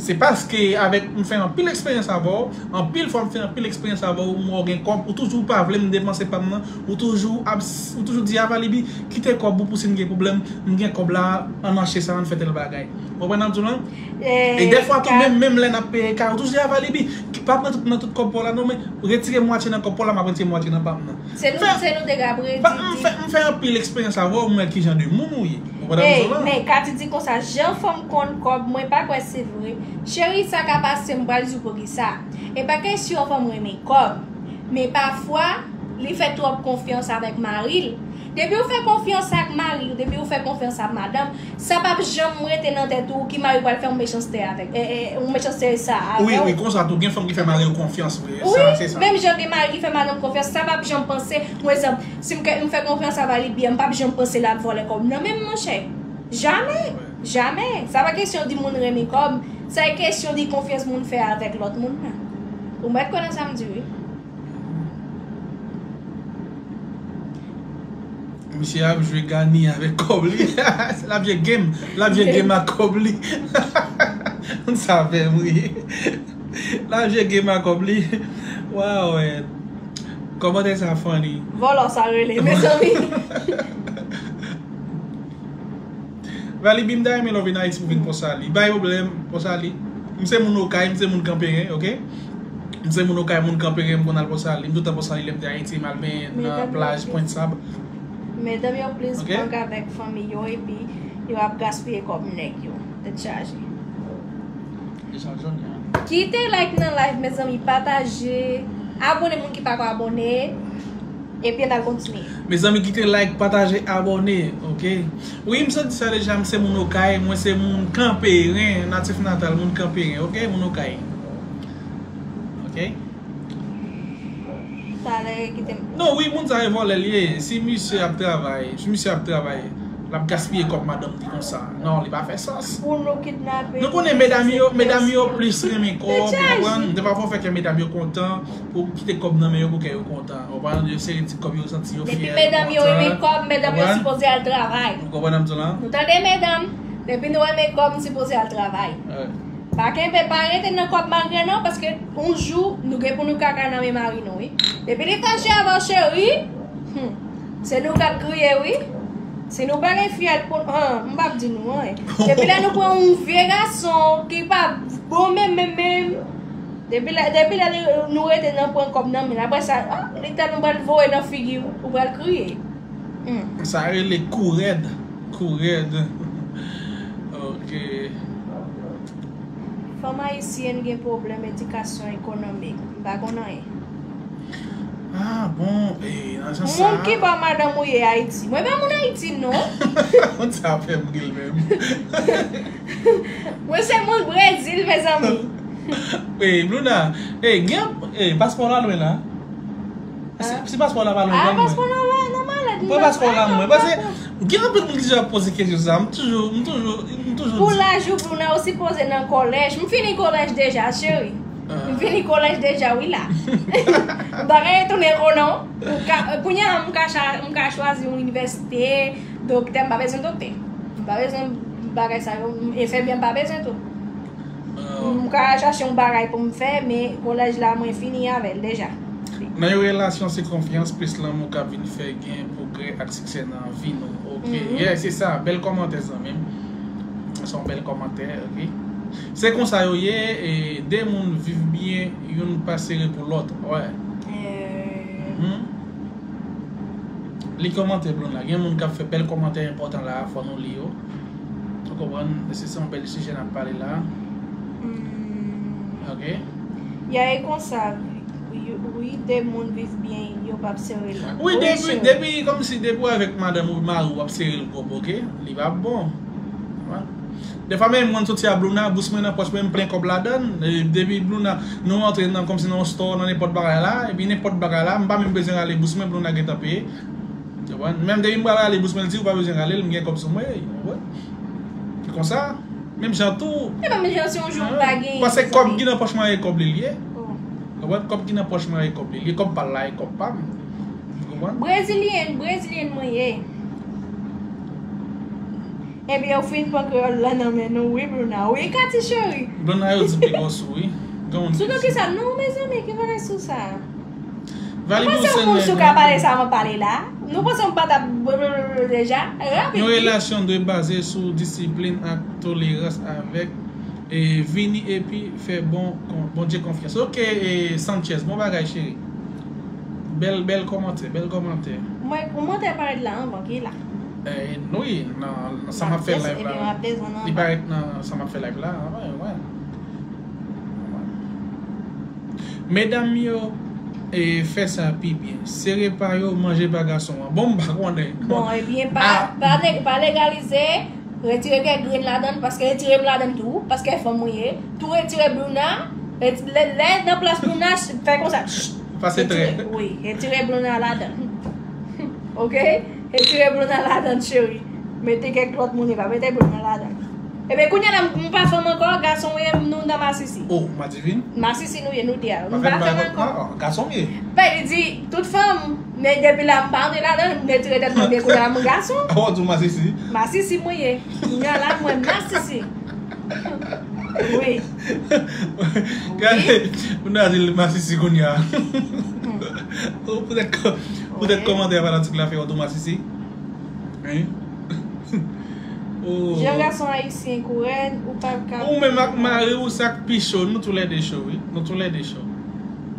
Se paske avèk, m fè anpil eksperyans avè w, anpil fwa m fè anpil eksperyans avè w, m wè w gen kòb, ou toujou pa vle m depanse pa m nan, ou toujou ap, ou toujou di Avalibi, kite kòb ou pou si n gen pwoblèm, m gen kòb la, ann achte sa, ann fè tèl bagay. Ou konprann sa m di w lan? E dèfwa tou, menm, menm lè n ap peye kay, ou toujou di Avalibi, pa pran tout nan tout kòb pa w la non, men retire mwatye nan kòb pa w la, m ap retire mwatye nan pa m nan. Se nou, se nou te ka predi. M fè, m fè anpil eksperyans avè w, m wè kijan de moun ou ye. Ou konprann sa m di w lan? Men Katy di konsa, jan fanm konn kòb, mwen pa kwè se vre. Cheri, sa ka pase, m pral di w poukisa. E pa kesyon fanm renmen kòb, men pafwa, li fè twòp konfyans avèk mari l. Depi w fè konfyans ak mari w, depi w fè konfyans ak madanm, sa p ap janm rete nan tèt ou ki mari w pral fè yon mechanste avèk, e, e, yon mechanste sa avè w. Wi, wi, konsa tou, gen fanm ki fè mari yo konfyans vre. Wi, sa, se sa. Menm jan gen mari ki fè madanm konfyans, sa p ap janm panse, yon egzanp, si m ke, m fè konfyans a Valibi a, m p ap janm panse l ap vòlè kòb nan men m, monchè. Jamè. Jamè. Sa pa kesyon di moun renmen kòb, sa e kesyon di konfyans moun fè avèk lòt moun nan. Ou mèt kwè nan sa m di, wi. Misye ap jwe gani avèk kòb li. L ap jwe game. L ap jwe game ak kòb li. Sa fè m ri. L ap jwe game ak kòb li. Waw, wè. Kòmantè sa funny. Vòlò sa rele, mezanmi. Valibi, m ta renmen lè w vin Ayiti pou vin Pòsali. Bay pwoblèm, Pòsali. M se moun Okay, m se moun Kanperen, oke? M se moun Okay, moun Kanperen, m konn al Pòsali. M toutan Pòsali lè m te Ayiti, m al benyen nan plaj Pwent Sab. Medam yo plis bang avèk fanmi yo, epi yo ap gaspiye kòb nèg yo. Tèt chaje. Kite like nan live, mezanmi, pataje, abòne moun ki pako abòne, epi n al kontinye. Mezanmi, kite like, pataje, abòne, oke? Wi, m sot di sa deja, m se moun Okay, mwen se moun Kanperen, natif natal, moun Kanperen, oke? Moun Okay. Oke? Talè kite m. Non, wi, moun sa e vòlè li ye. Si misye ap travay, si misye ap travay, l ap gaspiye kòb madanm li konsa. Non, li pa fè sans. Pou nou kidnape. Nou konnen medam yo, medam yo plis renmen kòb, ou konprann? Devan fò fè kè medam yo kontan, pou kite kòb nan men yo pou kè yo kontan. Ou konprann? Yo se ti kòb yo santi yo fyè. Depi medam yo renmen kòb, medam yo sipoze al travay. Ou konprann sa m di w la? Nou tande medam, depi nou renmen kòb, nou sipoze al travay. Pa kenbe, pa rete nan kòb mari a non, paske yon jou nou gen pou nou kaka nan men mari nou wi. Depi li fache avè w cheri, hmm, se nou k ap kriye wi. Si nou pa gen fyèl pou, han, m p ap di nou anyen. Depi lè nou pran yon vye gason ki pa bon menm menm menm, depi lè, depi lè li, nou rete nan pran kòb nan men l, apre sa, ah, li tèlman pral voye nan figi w, ou pral kriye. Hmm. Sa rele kou rèd. Kou rèd. Ok. Fanm ayisyèn gen pwoblèm edikasyon ekonomik. M pa konn anyen. Ah, bon, e, nan sans sa. Moun ki ba madanm ou ye Ayiti. Mwen pa moun Ayiti, non. Moun sa fè m ri l menm. Mwen se moun Brezil, mezanmi. E, Bruna, e, gen, e, paspò w la lwen la. Si, si paspò w la pa lwen, Ah, ban mwen. Paspò w la, non, malad. Pran paspò w la mwen. Paske gen anpil moun ki deja poze kesyon sa. M toujou, m toujou, m toujou Pou di. laj ou, Bruna, ou sipoze nan kolèj. M fini kolèj deja, cheri. M fini kolèj deja, wi la. M pa ka retounen ko non. Ou ka- Kounye a, m ka cha- m ka chwazi yon inivèsite, doktè, m pa bezwen doktè. M pa bezwen bagay sa yo. Enfimyè, m pa bezwen tou. M ka chache yon bagay pou m fè, men kolèj la, mwen fini avè l deja. Nan yon relasyon, se konfyans plis lanmou k ap vin fè gen pwogrè ak siksè nan vi nou. Ok. Yeah, se sa. Bèl kòmantè, zanmi m. Se yon bèl kòmantè, ok. Se konsa yo ye, e de moun viv byen, youn pa sere pou lòt. Wè. Mhm. Li kòmantè, Bruna. Gen moun k ap fè bèl kòmantè enpòtan la, fò nou li yo. Ou konprann? Se, se yon bèl sijè n ap pale la. Ok. Ya e konsa, wi, de moun viv byen, yo p ap sere lòt. Wi, depi, depi, kòmsi depi w avèk madanm ou mari w ap sere l kòb, ok? Li p ap bon. Defwa menm mwen soti a Bruna, bous mwen nan pòch mwen, m plen kòb ladann. E depi Bruna, nou rantre nan, kòmsi nan yon store, nan nenpòt bagay la, epi nenpòt bagay la, m pa menm bezwen rale bous mwen, Bruna gentan peye. Ou konprann? Menm depi m pral rale bous mwen, l di ou pa bezwen rale l, m gen kòb sou mwen. Ou konprann? Se konsa. Menm jan tou. E pa menm jan si yon jou ou pa genyen. Paske kòb ki nan pòch mwen e kòb li l ye. Ou konprann? Kòb ki nan pòch mwen e kòb li l ye. Kòb pa l la e kòb pa m. Ou konprann? Brezilyen, brezilyen mwen ye. Ebyen, ou fin pran kreyòl la nan men nou, wi, Bruna. Wi, Kati cheri. Bruna yo di pi gwo sou, wi. Sou do ki sa? Non, mezanmi, ki bagay sou sa? Vali Mwen se yon moun sou ka pale sa mwen pale la. Nou panse m pa t ap blablabla deja? Rapid. Yon relasyon dwe baze sou disiplin ak tolerans avèk e vini epi fè bon Bondye konfyans. Ok, e Sanchez, bon bagay cheri. Bèl, bèl kòmantè, bèl kòmantè. Mwen, kòmantè parèt la anvan ki la. Eh, wi, nan, nan sa m ap fè live la. Li parèt nan sa m ap fè live la. Wè, wè. Medam yo e fè sa pi byen. Sere pa yo, manje pa gason an. Bon, m pa konnen. Bon, ebyen, pa, pa, pa legalize, retire kèk grenn ladann, paske retire m ladann tou, paske fanm ou ye. Tou retire Bruna, lè, lè nan plas Bruna, fè konsa. Pase trè. Wi, retire Bruna ladann. Ok? Retire Bruna ladann, cheri. Mete kèk lòt moun, e pa mete Bruna ladann. Ebyen, kounye a la, m pa fanm ankò, gason m ye, nou nan masisi. Oh, Madivin? Masisi nou ye, nou de a. Nou pa fanm ankò. Gason m ye. Ben, li di, tout fanm, men depi la, m pa antre ladann, m retire tèt mwen byen kounye a la, m gason. Awa, ou di w masisi? Masisi mwen ye. Kounye a la, mwen masisi. Wi. Gade, moun nan di l masisi kounye a. Poutèt, poutèt kòmantè fanatik la fè yo tou masisi. Wi. Jan gason ayisyen kou rèd, ou pa ka. Ou menm ak mari w, sa k pi cho, nou toulède cho, wi. Nou toulède cho.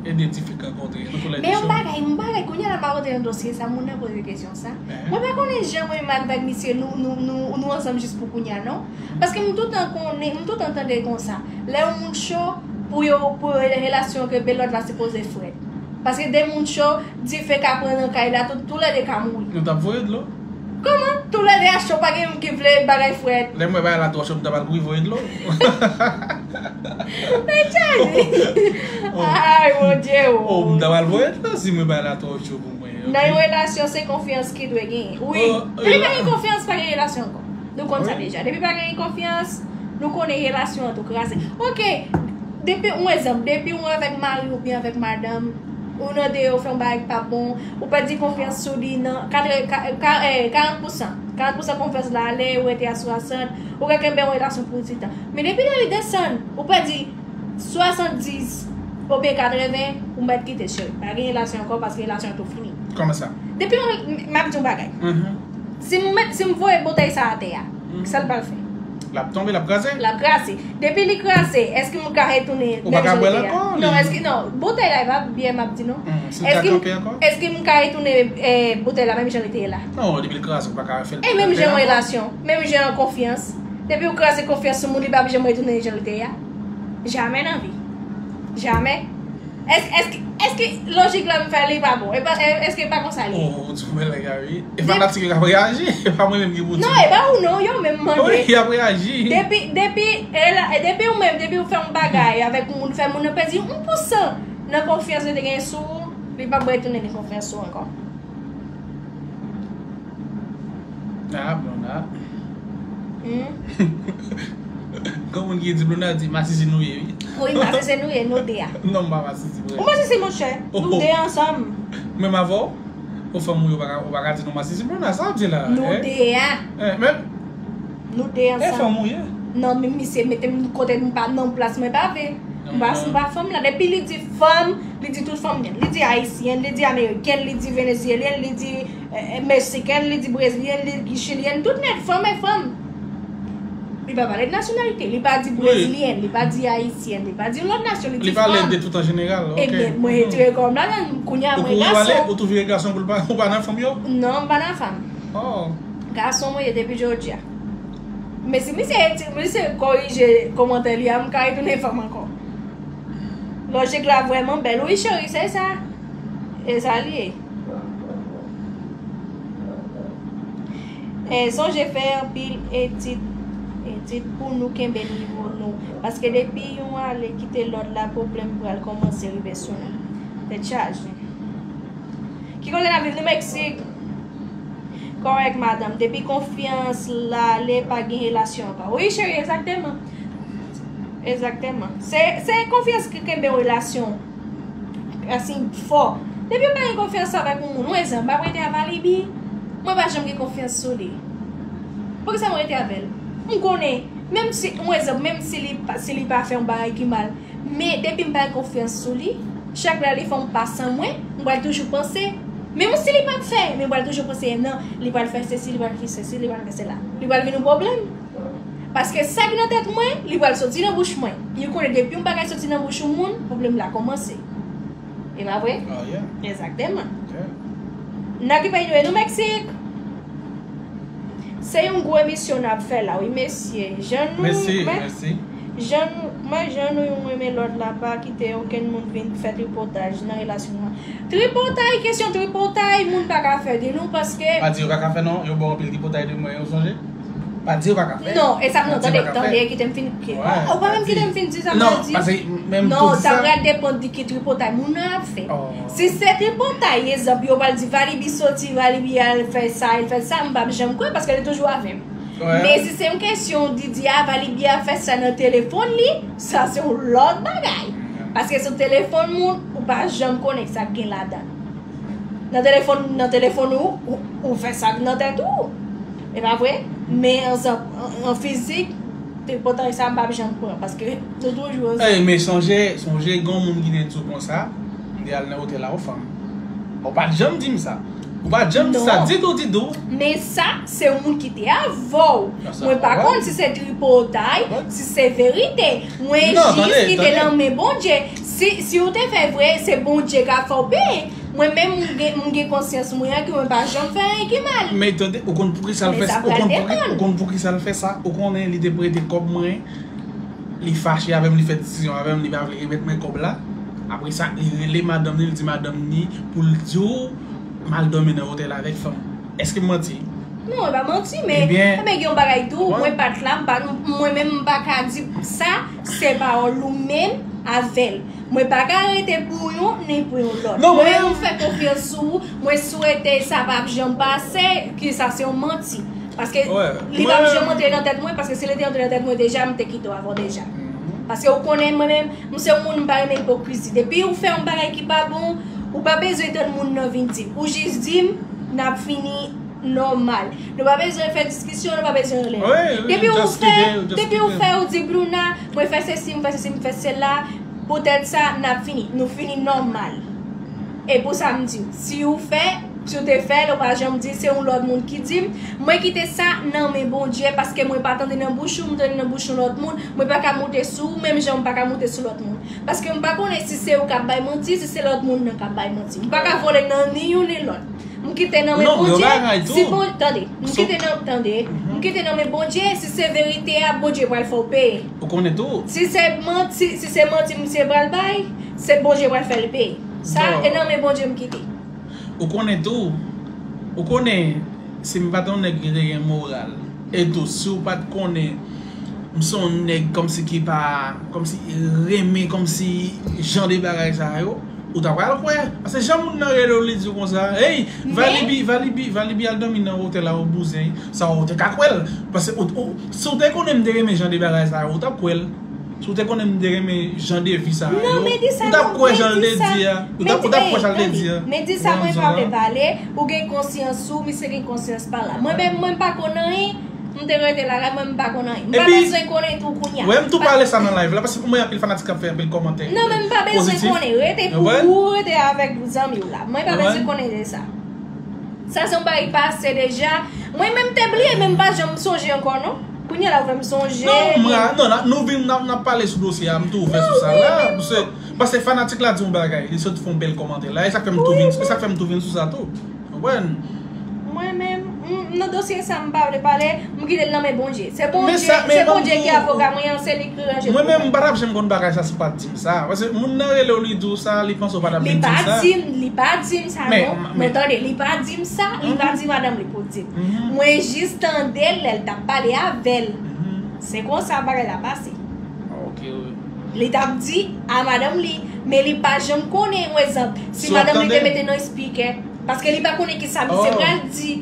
E de ti fi k rankontre, nou toulède cho. Men yon bagay, yon bagay, kounye a la m ap rantre nan dosye sa, moun nan poze kesyon sa. Mwen pa konnen jan mwen menm avèk misye, nou, nou, nou, nou ansanm jis pou kounye a, non. Paske m toutan konnen, m toutan tande konsa. Lè yon moun cho, pou yo, pou yo relasyon yo kenbe, lòt la sipoze frèt. Paske de moun cho, dife ka pran nan kay la, tou, toulède ka mouri. Nou t ap voye dlo. Kòman? Toulède a cho, pa gen youn ki vle bagay frèt. Lè m wè bagay la twò cho, m ta pral kouri voye dlo. Nèg chaje. Ay, Bondye, o. Oh, m ta pral voye dlo si m wè bagay la twò cho pou mwen. Nan yon relasyon, se konfyans ki dwe genyen. Wi. Oh, depi pa gen konfyans, pa gen relasyon ankò. Nou konn sa deja. Depi pa gen konfyans, nou konnen relasyon an tou kraze. Ok, depi, yon egzanp, depi ou avèk mari oubyen avèk madanm, ou nan deyò, ou fè yon bagay ki pa bon, ou pèdi konfyans sou li nan katre-, ka-, ka-, eh, karant pousan. Karant pousan konfyans la ale, ou rete a swasant, ou ka kenbe yon relasyon pou ti tan. Men depi lè li desann, ou pèdi swasanndis oubyen katreven, ou mèt kite, cheri. Pa gen relasyon ankò paske relasyon an tou fini. Kòman sa? Depi yon, m ap di yon bagay. Si m met, si m voye boutèy sa atè a, sa l pral fè? L ap tonbe, l ap kraze. L ap kraze. Depi li kraze, èske m ka retounen menm jan li te ye a? Ou pa ka bwè l ankò? Non, èske, non, boutèy la, e pa byè m ap di, non. Si l ka kanpe ankò? Èske m ka retounen, eh, boutèy la menm jan li te ye la? Non, depi l kraze, ou pa ka fè l. E menm jan yon relasyon, menm jan yon konfyans. Depi ou kraze konfyans sou moun, li p ap janm retounen jan li te ye a. Jamè nan vi. Jamè. Èske, èske, èske lojik la m fè li pa bon? E pa, e, èske e pa konsa li ye? Oh, ou di mwen lè gari. E fanatik yo k ap reyaji. E pa mwen menm ki pou di. Non, e pa ou non, yo menm mande. Wi, y ap reyaji. Depi, depi, e la, e depi ou menm, depi ou fè yon bagay avèk yon moun, fè moun nan pèdi yon pousan nan konfyans li te gen sou ou, li p ap retounen gen konfyans sou ou ankò. Ah, Blonda. Hmm? Gon moun ki di Blonda di masisi nou ye, wi. Wi, masisi nou ye, nou de a. Non, m pa masisi, vrè. Ou masisi, monchè. Oh, oh. Nou de ansanm. Menm avè w? Ou fanm ou ye, ou pa ka, ou pa ka di nou masisi Blonda, sa w ap di la? Nou de a. Eh, men. Nou de ansanm. E fanm ou ye? Non, men misye mete m kote m pa nan plas mwen pa vle. M pa, m pa fanm la. Depi li di fanm, li di tout fanm li. Li di ayisyèn, li di amerikèn, li di venezyelyèn, li di, eh, eh, meksikèn, li di brezilyèn, li di chilyèn, tout nèg fanm e fanm. Li pa pale de nasyonalite, li pa di brezilyèn, li pa di ayisyèn, li pa di yon lòt nasyon, li di fanm. Li pale de tout an jeneral, ok. Ebyen, mwen retire kò m ladan, kounye a mwen gason. Ou vire gason pou l pa, ou pa nan fanm yo? Non, m pa nan fanm. Oh. Gason mwen ye depi jodi a. Men si misye, si misye korije kòmantè li a, m ka retounen fanm ankò. Lojik la vrèman bèl. Wi, cheri, se sa. E sa li ye. E sonje fè anpil etid, etid pou nou kenbe nivo nou. Paske depi youn ale kite lòt la, pwoblèm pral kòmanse rive sou nou. Tèt chaje. Ki kote n ap viv? Nou Meksik. Kòrèk, madanm. Depi konfyans la ale, pa gen relasyon ankò. Wi, cheri, egzakteman. Egzakteman. Se, se konfyans ki kenbe yon relasyon. Racine fò. Depi w pa gen konfyans avèk yon moun, yon egzanp, m ap rete a Valibi, mwen pa janm gen konfyans sou li. Poukisa mwen rete avè l? M konnen, menm si, yon egzanp, menm si li pa, si li pa fè yon bagay ki mal, men depi m pa gen konfyans sou li, chak lè li fè yon pa san mwen, m pral toujou panse. Menm si li p ap fè, men m pral toujou panse, non, li pral fè sesi, li pral fè sesi, li pral fè sela. Li pral vin yon pwoblèm. Paske sa ki nan tèt mwen, li pral soti nan bouch mwen. Li konnen depi yon bagay soti nan bouch yon moun, pwoblèm la kòmanse. E pa vre? Oh, yeah. Egzakteman. Yeah. Nan ki peyi nou ye? Nou Meksik. Se yon gwo emisyon n ap fè la, wi, mesye. Jan nou, mèsi, men, mèsi. Jan nou, men jan nou youn renmen lòt la, pa kite okenn moun vin fè tripotaj nan relasyon nou an. Tripotay, kesyon tripotay, moun pa ka fè de nou, paske. Pa di yo pa ka fè non, yo ba w anpil tripotay de mwen, ou sonje? Pa di yo pa ka fè. Non, e sa, non, tande, tande, kite m fin, ki, ou pa menm kite m fin di sa m pral di. Non, paske menm tou di sa. Non, sa pral depann de ki tripotay moun nan ap fè. Oh. Si se tripotay, egzanp, yo pral di Valibi soti, Valibi al fè sa, al fè sa, m p ap janm kwè, paske li toujou avè m. Men si se yon kesyon di, di a Valibi ap fè sa nan telefòn li, sa se yon lòt bagay. Paske sou telefòn moun, ou pa janm konnen sa k gen ladan. Nan telefòn, nan telefòn ou, ou, ou fè sa k nan tèt ou. E pa vre? Men an, an, an fizik, tripotay sa m p ap janm pran, paske nou toujou ansanm. Ey, men sonje, sonje, gen yon moun ki te di w konsa, m te al nan otèl la, yon fanm. Ou pa t janm di m sa. Ou pa t janm di sa ditou, ditou. Men sa, se yon moun ki te avè w. Mwen pa konn si se tripotay, si se verite. Mwen jis kite nan men Bondye. Si, si w te fè vre, se Bondye k ap fè w peye. Mwen menm, m gen, m gen konsyans mwen an ke mwen pa janm fè anyen ki mal. Men tande, ou konn poukisa l fè sa? Ou konn poukisa l fè sa? Ou konnen li te prete kòb mwen, li fache avè m, li fè desizyon avè m, li pa vle remèt mwen kòb la. Apre sa, li rele madanm ni, li di madanm ni pou l di w m al dòmi nan otèl avèk fanm. Èske m manti? Non, e pa manti, men, ebyen, ebyen, gen yon bagay tou, mwen pa t la, m pa, mwen menm, m pa ka di sa, se pawòl ou menm avè l. Mwen pa ka rete pou yon, ni pou yon lòt. Non, mwen menm, m fè konfyans sou ou, mwen swete sa p ap janm pase, ki sa se yon manti. Paske li p ap janm antre nan tèt mwen, paske si li te antre nan tèt mwen deja, m te kite w avan deja. Paske ou konnen mwen menm, m se yon moun, m pa renmen ipokrizi. Depi ou fè yon bagay ki pa bon, ou pa bezwen tann moun nan vin di m. Ou jis di m, n ap fini nòmal. Nou pa bezwen fè diskisyon, nou pa bezwen anlè. Depi ou fè, depi ou fè, ou di Bruna, mwen fè sesi, mwen fè sesi, mwen fè sela, poutèt sa, n ap fini. Nou fini nòmal. E pou sa m di w, si ou fè, si w te fè l, ou pa janm di se yon lòt moun ki di m, mwen kite sa nan men Bondye, paske mwen pa tande nan bouch ou, m tande nan bouch yon lòt moun, mwen pa ka moute sou ou, menm jan m pa ka moute sou lòt moun. Paske m pa konnen si se ou k ap bay manti, si se lòt moun nan k ap bay manti. M pa ka vole nan ni youn ni lòt. M kite nan men Bondye. Si bon, tande, m kite nan, tande, m kite nan men Bondye, si se verite a, Bondye pral fè w peye. Ou konnen tou. Si se manti, si se manti misye pral bay, se Bondye pral fè l peye. Sa, e nan men Bondye m kite. Ou konnen tou. Ou konnen, si m pa t yon nèg ki te gen moral, e tou, si w pa t konnen, m se yon nèg kòmsi ki pa, kòmsi renmen, kòmsi jan de bagay sa yo, ou ta pral kwè. Paske jan moun nan rele w, li di w konsa, hey, Valibi, Valibi, Valibi al dòmi nan otèl la, ou bouzen, sa ou te ka kwè l. Paske ou, ou, si w te konnen m te renmen jan de bagay sa yo, ou t ap kwè l. Si w te konnen m te renmen jan de vi sa yo, ou t ap kwè jan l te di a. Ou t ap, ou t ap kwè jan l te di a. Men di sa, mwen pa vle pale, ou gen konsyans ou, misye gen konsyans pa la. Mwen menm, mwen pa konn anyen. M te rete lakay mwen, m pa konn anyen. M pa bezwen konnen tou kounye a. Wè, m tou pale sa nan live la, paske pou mwen, anpil fanatik ap fè anpil kòmantè pozitif. Non, men m pa bezwen konnen. Rete pou ou, rete avèk zanmi w la. Mwen pa bezwen konnen de sa. Sa se yon bagay ki pase deja. Mwen menm te bliye, men m pa janm sonje ankò, non. Kounye a la, ou fè m sonje. Non, mwen, non, la, nou vin, n ap, n ap pale sou dosye a, m tou ouvè sou sa la. Paske, paske fanatik la di yon bagay, li sot fè yon bèl kòmantè la. E sa k fè m tou vin, e sa k fè m tou vin sou sa tou. Konprann? Mwen menm, m, nan dosye sa, m pa vle pale, m kite l nan men Bondye. Se Bondye, se Bondye ki avoka mwen an, se li ki ranje. Mwen menm, m pa t ap janm konn bagay sa si w pa t di m sa. Paske moun nan rele w, li di w sa, li panse w pa t ap vin di m sa. Li pa di m, li pa di m sa, non. Men tande, li pa di m sa, li pa di madanm li pou di m. Mwen jis tande l lè l t ap pale avè l. Se konsa bagay la pase. Li t ap di a madanm li, men li pa janm konnen, yon egzanp, si madanm li te mete nan espikè, paske li pa konnen ki sa misye pral di.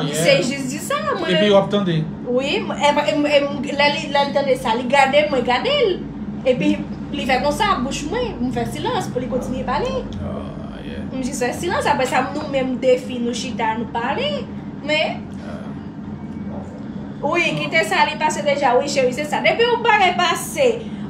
Misye jis di sa, mwen. Epi w ap tande. Wi, lè li, lè li tande sa, li gade m, mwen gade l. Epi li fè konsa, bouch mwen, m fè silans pou li kontinye pale. M jis fè silans, apre sa, nou menm de fi, nou chita, nou pale. Men, wi, kite sa li pase deja, wi, cheri, se sa. Depi yon bagay pase,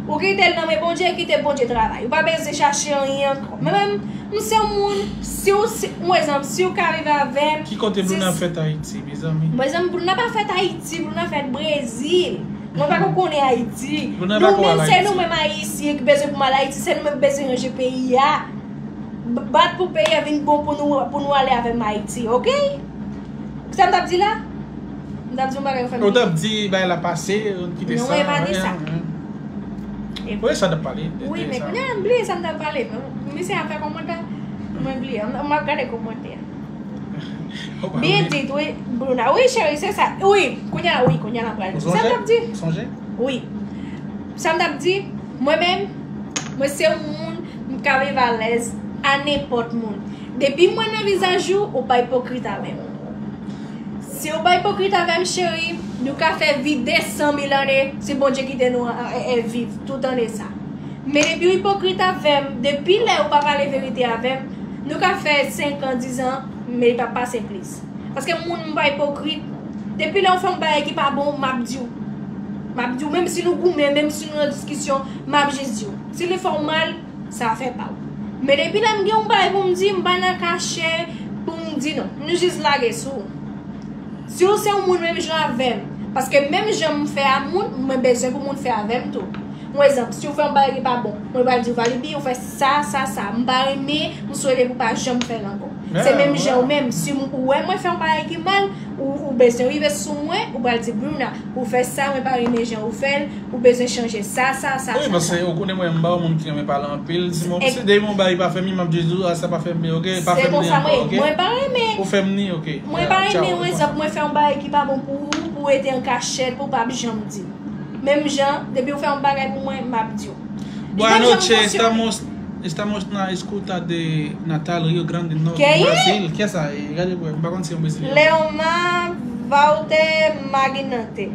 ou kite l nan men Bondye, kite Bondye travay. Ou pa bezwen chache anyen ankò. Mwen menm, m se yon moun, si w, si, yon egzanp, si w ka viv avè m. Ki kote Bruna fèt Ayiti, mezanmi? Mezanmi, Bruna pa fèt Ayiti, Bruna fèt Brezil. Mwen pa ko konnen Ayiti. Nou menm, se nou menm Ayisyen ki bezwen pou m al Ayiti, se nou menm ki bezwen ranje peyi a. Bat pou peyi a vin bon pou nou, pou nou ale avè m Ayiti, oke? Sa m t ap di la? M t ap di yon bagay ou fè m bliye. Ou t ap di bagay la pase, ou kite sa. Non, e pa de sa. Wi, sa t ap pale. Wi, men kounye a m bliye sa m t ap pale. Misye ap fè kòmantè, mwen bliye. M ap gade kòmantè. Byen dit, wi, Bruna. Wi, cheri, se sa. Wi, kounye a, wi, kounye a m ap gade. Sa m t ap di? Wi. Sa m t ap di? Mwen menm, mwen se yon moun, m ka viv alèz a nenpòt moun. Depi m wè nan vizaj ou, ou pa ipokrit avè m. Si ou pa ipokrit avè m, cheri, nou ka fè vi de san mil ane, si Bondye kite nou, e, e, viv tout ane sa. Men depi ou ipokrit avè m, depi lè ou pa pale verite avè m, nou ka fè senk an, diz an, men li p ap pase plis. Paske moun, m pa ipokrit. Depi lè ou fè yon bagay ki pa bon, m ap di w. M ap di w, menm si nou goumen, menm si nou nan diskisyon, m ap jis di w. Si li fè w mal, sa afè pa w. Men depi lè m gen yon bagay pou m di, m pa nan kache pou m di non. M jis lage sou ou. Si w se yon moun menm jan avè m, paske menm jan m fè a moun, mwen bezwen pou moun fè avè m tou. Yon egzanp, si w fè yon bagay ki pa bon, mwen pral di w, Valibi, ou fè sa, sa, sa. M pa renmen, m swete pou w pa janm fè l ankò. Se menm jan ou menm. Si ou wè mwen fè yon bagay ki mal, ou, ou bezwen rive sou mwen, ou pral di, Bruna, ou fè sa, mwen pa renmen jan ou fè l, ou bezwen chanje sa, sa, sa, sa. Wi, paske ou konnen mwen, m pa yon moun ki renmen pale anpil. Si mwen, si depi mwen bagay pa fè m, m ap di, a, sa pa fè m byen, oke? Pa fè m li ankò, oke? Mwen pa renmen. Ou fè m li, oke? Mwen pa renmen, yon egzanp, mwen fè yon bagay ki pa bon pou ou, pou w rete an kachèt, pou w pa janm di m. Menm jan, depi w fè yon bagay pou mwen, m ap di w. Boa noite, estamos, estamos na escuta de Natal, Rio Grande do Norte, Brasil. Kiyès sa? Gade pou wè, m pa konn si yon brezilyen. Leoma Walter Magnante.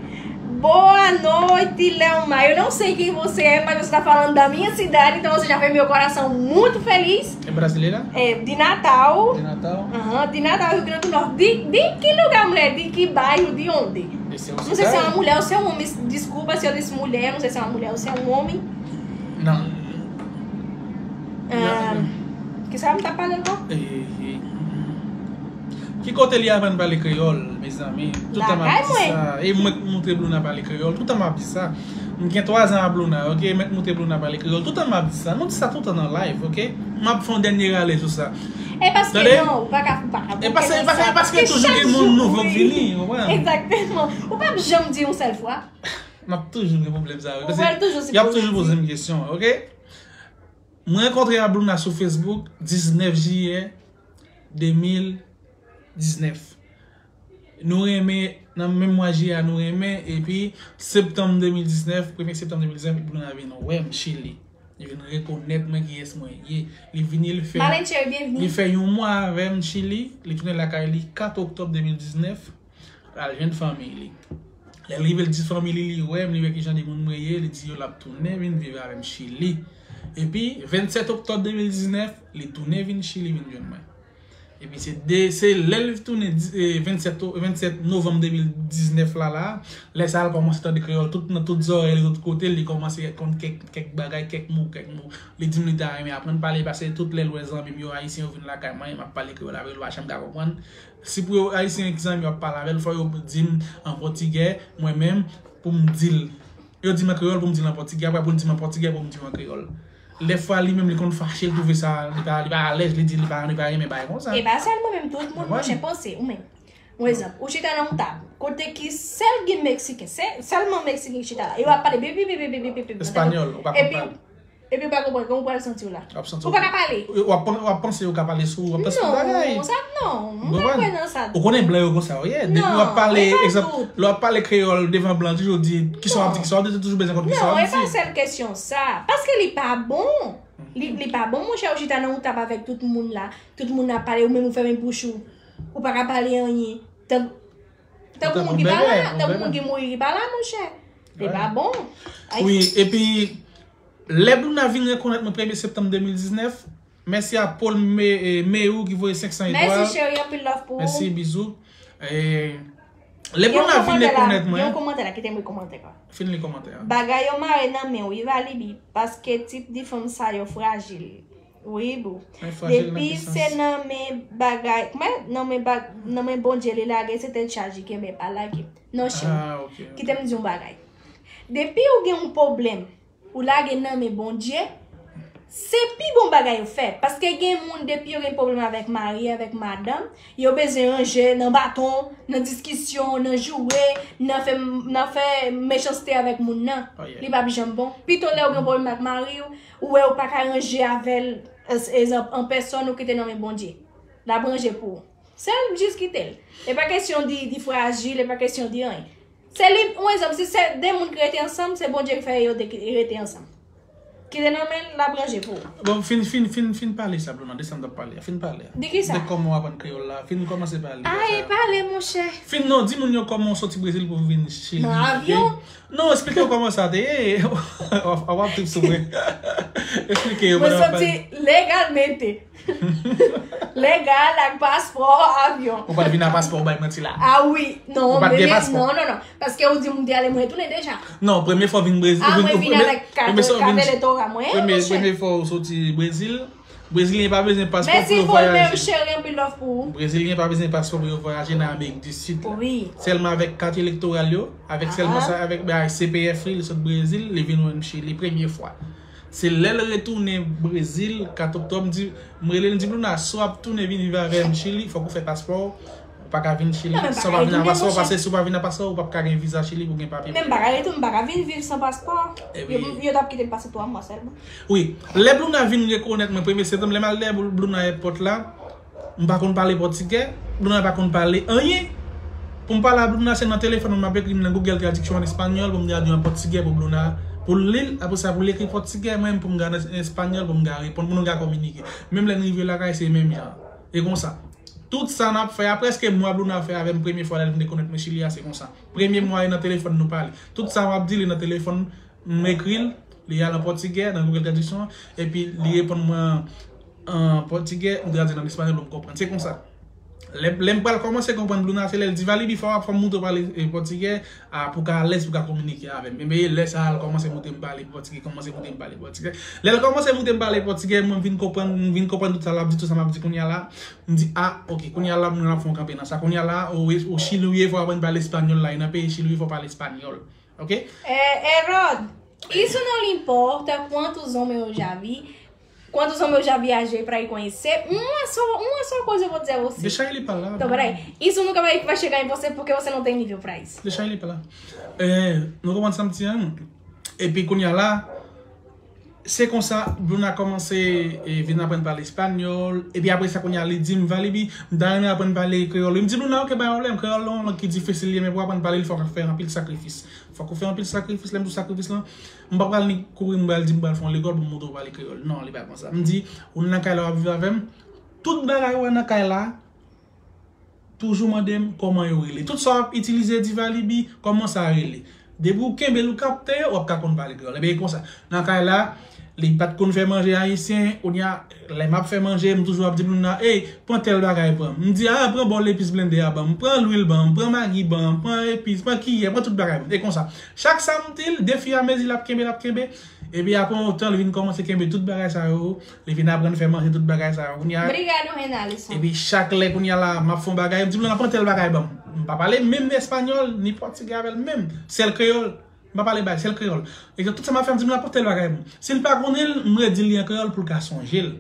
Boa noite, Leoma. Eu não sei quem você é, mas você está falando da minha cidade, então você já fez meu coração muito feliz. É brasileira? É, de Natal. De Natal? Aham, de Natal, Rio Grande do Norte. De, de que lugar, mulher? De que bairro? De onde? Não sei se é uma mulher ou se é um homem. Desculpa se eu disse mulher, não sei se é uma mulher ou se é um homem. Nan. Ah, kisa m t ap pale ankò? Ki kote li aprann pale kreyòl, mezanmi? Toutan m ap di sa. E mwen k moutre Bruna pale kreyòl. Toutan m ap di sa. M gen twa zan ak Bruna, oke? Mwen k moutre Bruna pale kreyòl. Toutan m ap di sa. Nou di sa toutan nan live, oke? M ap fè yon dènye rale sou sa. E paske non, ou pa ka, ou pa ka. E paske, e paske, e paske toujou gen moun nouvo k vini, ou konprann? Egzakteman. Ou p ap janm di yon sèl fwa. M ap toujou gen pwoblèm sa yo. Ou pral toujou sipoze di. Y ap toujou poze m kesyon, oke? Mwen rankontre ak Bruna sou Facebook diznèf jiyè de mil diznèf. Nou renmen, nan menm mwa jiyè a nou renmen, epi septanm de mil diznèf, premye septanm de mil diznèf, Bruna vin wè m Chili. Li vin rekonèt mwen kiyès mwen ye. Li vini, li fè, li fè yon mwa avè m Chili, li tounen lakay li kat oktòb de mil diznèf. L al jwenn fanmi li. Lè l rive, l di fanmi li, li wè m, li wè kijan de moun mwen ye, li di yo l ap tounen vin viv avè m Chili. Epi, vennsèt oktòb de mil diznèf, li tounen vin Chili vin jwenn mwen. Epi se de, se lè l tounen di- eh, vennsèt o- vennsèt novanm de mil diznèf la, la, lè sa a l kòmanse tande kreyòl tout nan tout zòrèy li, tout kote l, li kòmanse konn kèk, kèk bagay, kèk mo, kèk mo. Li di m li ta renmen aprann pale, paske tout lè l wè zanmi m yo ayisyen yo vin lakay mwen, m ap pale kreyòl avè yo, l pa janm ka konprann. Si pou yo ayisyen ki zanmi yo ap pale avè l, fò yo di m an pòtigè, mwen menm, pou m di l. Yo di m an kreyòl pou m di l an pòtigè, apre pou l di m an pòtigè pou m di l an kreyòl. Dèfwa li menm li konn fache, li twouve sa, li pa, li pa alèz, li di li pa, li pa renmen bagay konsa. E pa sèl mwen menm, tout moun, monchè, panse, ou menm. Yon egzanp, ou chita nan yon tab, kote ki sèl gen Meksiken, se sèlman Meksiken ki chita la. E yo ap pale bip, bip, bip, bip, bip, bip, bip. Espanyòl, ou pa konn pale. Epi ou pa konprann, kòman ou pral santi w la? W ap santi w. Ou pa ka pale. W ap, w ap panse yo ka pale sou ou, w ap panse tout bagay. Non, sa non. M pa kwè nan sa. Ou konnen blan yo konsa yo ye. Depi w ap pale, egzanp, lè w ap pale kreyòl devan blan, toujou di, kisa w ap di, kisa w ap di, toujou bezwen konn kisa w ap di. Non, e pa sèl kesyon sa. Paske li pa bon. Li, li pa bon, monchè, ou chita nan yon tab avèk tout moun la. Tout moun ap pale, ou menm ou fèmen bouch ou. Ou pa ka pale anyen. Tank, tankou moun ki pa la, tankou moun ki mouri ki pa la, monchè. Li pa bon. Wi, epi, lè Bruna vin rekonèt mwen premye septanm de mil diznèf, mèsi a Paul Me, eh, Meou ki voye senk san etwal. Mèsi, cheri, anpil love pou ou. Mèsi, bizou. Eh, lè Bruna vin rekonèt mwen. Gen yon kòmantè la, kite m li kòmantè a. Fin li kòmantè a. Bagay yo mare nan men w, wi, Valibi, paske tip de fanm sa yo frajil. Wi, boo. Depi se nan men bagay, kòman? Nan men bag, nan men Bondye li lage, se tèt chaje kenbe, pa lage. Non, cheri. Kite m di yon bagay. Depi ou gen yon pwoblèm, ou lage nan men Bondye, se pi bon bagay ou fè. Paske gen moun, depi yo gen pwoblèm avèk mari, avèk madanm, yo bezwen ranje nan baton, nan diskisyon, nan joure, nan fè, nan fè mechanste avèk moun nan. Li p ap janm bon. Pito lè ou gen pwoblèm ak mari w, ou wè ou pa ka ranje avè l, egzanp, an pèsòn, ou kite nan men Bondye. L ap ranje pou ou. Se l, jis kite l. E pa kesyon di, di frajil, e pa kesyon di anyen. Se li, yon egzanp, si se de moun ki rete ansanm, se Bondye ki fè yo de, rete ansanm. Kite nan men l, l ap ranje pou ou. Bon, fin, fin, fin, fin pale sa, Bruna, de sa n t ap pale a. Fin pale a. De kisa? De kòman w aprann kreyòl la. Fin kòmanse pale. Ay, pale, monchè. Fin non, di moun yo kòman w soti Brezil pou w vin Chili. Nan avyon? Non, eksplike yo kòman sa te ye. W ap, w ap trip sou mwen. Eksplike yo. Mwen soti legalmente. Legal ak paspò avyon. Ou pa t vin ak paspò, ou bay manti la. A wi. Non, non, non. Paske ou di m te ale, mwen tounen deja. Non, premye fwa w vin Brezil. A, mwen vin avèk kat elektora mwen, monchè. Premye fwa w soti Brezil. Brezilyen pa bezwen paspò pou yo vwayaje. Mèsi, Paul Mary, cheri, anpil love pou ou. Brezilyen pa bezwen paspò pou yo vwayaje nan Amerik di Sid la. Wi. Sèlman avèk kat elektoral yo, avèk sèlman sa, avèk bagay C P F li, li sot Brezil, li vin wè m Chili premye fwa. Se lè l retounen Brezil, kat oktòb, m di, m rele l, m di, "Bruna, si w ap tounen vin viv avè m Chili, fòk ou fè paspò w. Ou pa ka vin Chili san w pa vin ak paspò w, paske si w pa vin ak paspò w, ou p ap ka gen viza Chili pou gen papye." Men m pa ka retounen, m pa ka vin viv san paspò. Yo, yo t ap kite m pase twa mwa sèlman. Wi, lè Bruna vin rekonèt mwen premye septanm, lè m al dèyè Bruna airport la, m pa konn pale pòtigè, Bruna pa konn pale anyen. Pou m pale a Bruna, se nan telefòn mwen m ap ekri nan Google Traduction an espanyòl pou m tradui an pòtigè pou Bruna, pou l li l, apre sa pou l ekri pòtigè, mwen pou m gade an espanyòl pou m ka reponn, pou nou ka kominike. Menm lè n rive lakay, se menm jan. E konsa. Tout sa n ap fè a, prèske mwa Bruna fè avè m premye fwa lè l vin rekonèt mwen Chili a, se konsa. Premye mwa e nan telefòn nou pale. Tout sa m ap di li nan telefòn, m ekri l, li al an pòtigè, nan Google Traduction, epi li reponn mwen an pòtigè, m tradui l an espanyòl pou m konprann. Se konsa. Lè, lè m pral kòmanse konprann Bruna, se lè l di, "Valibi, fò, fò m montre w pale, e, pòtigè, a, pou w ka alèz, pou w ka kominike avè m." Ebyen, lè sa a, l kòmanse montre m pale pòtigè, kòmanse montre m pale pòtigè. Lè l kòmanse montre m pale pòtigè, mwen m vin konprann, m vin konprann tout sa l ap di, tout sa m ap di kounye a la. M di, "A, oke, kounye a la, nou ap fè yon kanpe nan sa." Kounye a la, o, o Chili w ye, fò w aprann pale espanyòl la, e nan peyi Chili w ye, fò w pale espanyòl. Ok? É, Herod, isso não lhe importa quantos homens eu já vi, quantos homens eu já viajei pra ir conhecer. Uma só, uma só coisa eu vou dizer a você. Deixa ele pra lá. Então, peraí. Isso nunca vai, vai chegar em você porque você não tem nível pra isso. Deixa ele pra lá. É, nou konprann sa m di an. Epi kounye a la, se konsa, Bruna kòmanse e, vin aprann pale espanyòl. Epi apre sa, kounye a, li di m, "Valibi, m ta renmen aprann pale kreyòl." M di, "Bruna, oke, pa gen pwoblèm. Kreyòl la yon lang ki difisil, li ye, men pou aprann pale l, fòk ou fè anpil sakrifis." Fòk ou fè anpil sakrifis, lè m di w sakrifis lan, m pa pral ni kouri, m pral di m pral fè yon lekòl pou m montre w pale kreyòl. Non, li pa konsa. M di, "Ou nan kay la, w ap viv avè m. Tout bagay ou wè nan kay la, toujou mande m kòman yo rele. Tout sa w ap itilize, di Valibi, kòman sa rele. Depi w kenbe l, ou kapte yo, w ap ka konn pale kreyòl." Ebyen, e konsa. Nan kay la, li pa t konn fè manje ayisyen, kounye a, lè m ap fè manje, m toujou ap di moun nan, "Ey, pran tèl bagay, ban m." M di, "A, pran bòl epis blende a, ban m. Pran lwil, ban m. Pran magi, ban m. Pran epis, pran kiyè, pran tout bagay, ban m." E konsa. Chak sa m di l, defi a mezi l ap kenbe, l ap kenbe. Epi apre yon tan, li vin kòmanse kenbe tout bagay sa yo. Li vin aprann fè manje, tout bagay sa yo. Kounye a, Obrigado, Renalison. Epi chak lè kounye a la, m ap fè yon bagay, m di moun nan pran tèl bagay ban m. M pa pale menm espanyòl, ni pòtigè avè l menm. Sèl kreyòl. M pa pale bay, sèl kreyòl. E tout sa m ap fè, m di moun nan pran tèl bagay ban m. Si l pa konnen l, m redi l li an kreyòl pou l ka sonje l.